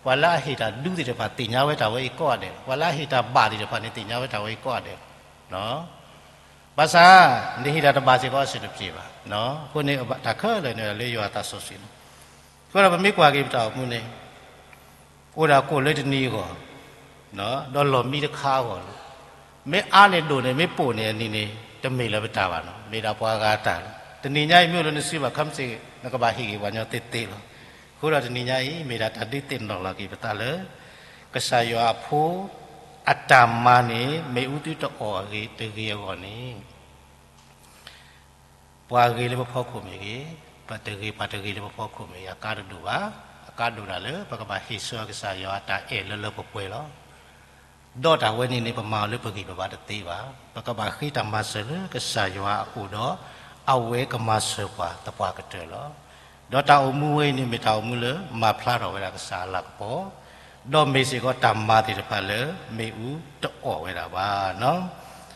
ပှၤလၢအဟ့ၣ်တၢ်ဒူသ့ၣ်တဖၣ်သ့ၣ်ညါဝဲတၢ်ဝဲအံၤကိးဂၤဒဲးလီၤ. ပှၤလၢအဟ့ၣ်တၢ်ဘၣ်သ့ၣ်တဖၣ်န့ၣ် သ့ၣ်ညါဝဲတၢ်ဝဲအံၤကိးဂၤဒဲးလီၤ. ဘၣ်ဆၣ်, နဟ့ၣ်တၢ်တဘၣ်စ့ၢ်ကီးအဆင်တပြေဘၣ်. အဃိန့ၣ်တၢ်ခဲလၢာ်န့ၣ်လၢယွၤအသးစီဆှံလီၤ. အဃိဒီးပမ့ၢ်ကွၢ်က့ၤပတၢ်အိၣ်မူန့ၣ်, အိၣ်ဒၣ်ကိၣ်လၢတနံၤအဂီၢ်, ဒီးလီၢ်မံတခါအဂီၢ်လီၤ. မ့ၢ်အါန့ၢ်ဒိၣ်န့ၢ် မ့ၢ်ပိာ်န့ၢ်အနံၤန့ၣ် တမ့ၢ်လၢပတၢ်ဘၣ်နီၤ, မ့ၢ်ဒၣ်ပှၤဂၤအတၢ်လီၤ. တနံၤညါအံၤမ့ၢ်အိၣ်လၢနစုဘၣ်ခဲမုၢ်ဆ့ၣ် နကဘၣ်ဟ့ၣ်ဂ့ၤပှၤညီသ့သ့လီၤ. အဃိဒီးတနံၤညါအံၤ မ့ၢ်ဒၣ်တၢ်ဒုးသ့ၣ်နီၣ်လီၤက့ၤပသးလၢ ကစၢ်ယွၤအဖိ အတၢ်မၤန့ၣ် မ့ၣ်အူသုတအီၣ်အဂ့ၤတဂ့ၤအဂီၢ်န့ၣ် ပှၤဂ့ၤလၢပဖီခိၣ်မ့ၢ်ဂ့ၤ, ပတဂ့ၤပှၤတဂ့ၤလၢပဖီခိၣ်မ့ၢ်ဂ့ၤ အကါတဒိၣ်ဘၣ်. အကါဒိၣ်ဒၣ်လၢ ပကဘၣ်ဟ့ၣ်ဆၢကစၢ်ယွၤအတၢ်အဲၣ်လၢလၢပှဲၤပှဲၤလီၤ. ဒီးတၢ်ဝဲန့ၣ်န့ၣ် ပမၤအီၤလၢပဂံၢ်ပဘါတသ့ဘၣ်. ပကဘၣ်ဃ့တၢ်မၤစၢၤလၢကစၢ်ယွၤအအိၣ်ဒီး အဝဲကမၤစၢၤပှၤသပှၢ်ကတၢၢ်လီၤ. ဒီးတၢ်အိၣ်မူဝဲအံၤန့ၣ် မ့ၢ်တၢ်အိၣ်မူလၢမၤဖျါထီၣ်ဝဲဒၣ်ကစၢ်အလၤကပီၤ, ဒီးမ့ၢ်စ့ၢ်ကီးတၢ်မၤသ့ၣ်တဖၣ်လၢမ့ၣ်အူတအီၣ်ဝဲဒၣ်ဘၣ်နီၤ.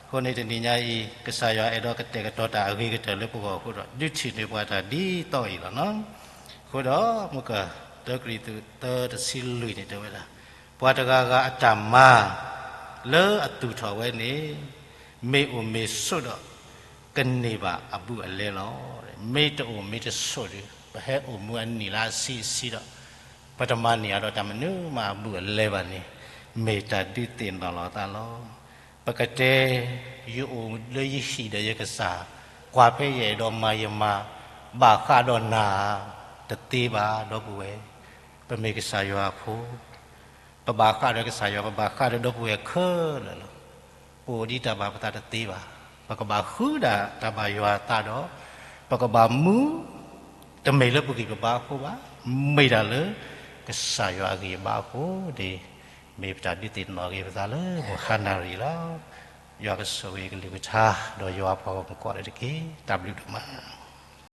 အဃိန့ၣ်တနံၤညါအံၤ ကစၢ်ယွၤအဲၣ်ဒိးကတဲာ်ကတီၤတၢ်အဂ့ၤကတၢၢ်လၢပဂီၢ်အဃိဒီး ဒုးထံၣ်န့ၢ်ပှၤတၢ်ဒ်သိးအံၤလီၤနီၤ. အဃိဒီး မုၢ်ကၢၢ် တၢကရံၣ်သူး သၢတဆံလွံၢ်န့ၣ်တဲဝဲဒၣ်, ပှၤတဂၤဂၤအတၢ်မၤ လၢအသူၣ်ထီၣ်ဝဲန့ၣ် မ့ၢ်အိၣ်မ့ၢ်ဆိးဒီး ကန့ၢ်ဘၣ်အဘူးအလဲလီၤ. မ့ၢ်တအိၣ်မ့ၢ်တဆိးဒီး ပဟဲအိၣ်မူအနံၣ်လၢအဆံအဆံဒီး ပတမၤန့ၢ်အဒီးတၢ်မနုၤမးအဘူးအလဲဘၣ်န့ၣ် မ့ၢ်တၢ်ဒုးသ့ၣ်နီၣ်လီၤသးလီၤ. ပကတဲ ယအိၣ်လၢယဟံၣ်ဒီးယကစၢ် ကွၢ်ဖဲယအဲၣ်ဒိးမၤယမၤ ဘၣ်ဃးဒီးနၤ တသ့ဘၣ် ဒီပုၢ်ဝဲၢ်, ပမ့ၢ်ကစၢ်ယွၤအဖိ ပဘၣ်ဃးဒီးကစၢ်ယွၤ ပဘၣ်ဃးဒီးဒီပုၢ်ဝဲၢ်ခဲလၢာ်လီၤ. ပအိၣ်ဒ်တၢ်ဘၣ်ပသးတသ့ဘၣ်. ပကဘၣ်ဃုဒၣ်တၢ်ဘၣ်ယွၤအသးဒီး ပကဘၣ်မူ တမ့ၢ်လၢပဂံၢ်ပဘါအဃိဘၣ်, မ့ၢ်ဒၣ်လၢ ကစၢ်ယွၤအဂံၢ်အဘါအဃိန့ၣ် မ့ၢ်ပတၢ်ဒုးသ့ၣ်နီၣ်က့ၤပသးလၢမုၢ်ဟါနၤရံၣ်လီၤ. ယွၤကဆိၣ်ဂ့ၤကလုၢ်ကထါ ဒီးယွၤအပှၤဂီၢ်မုၢ်ကိးဂၤဒဲးတက့ၢ်. တၢ်ဘျုးဒိၣ်မး.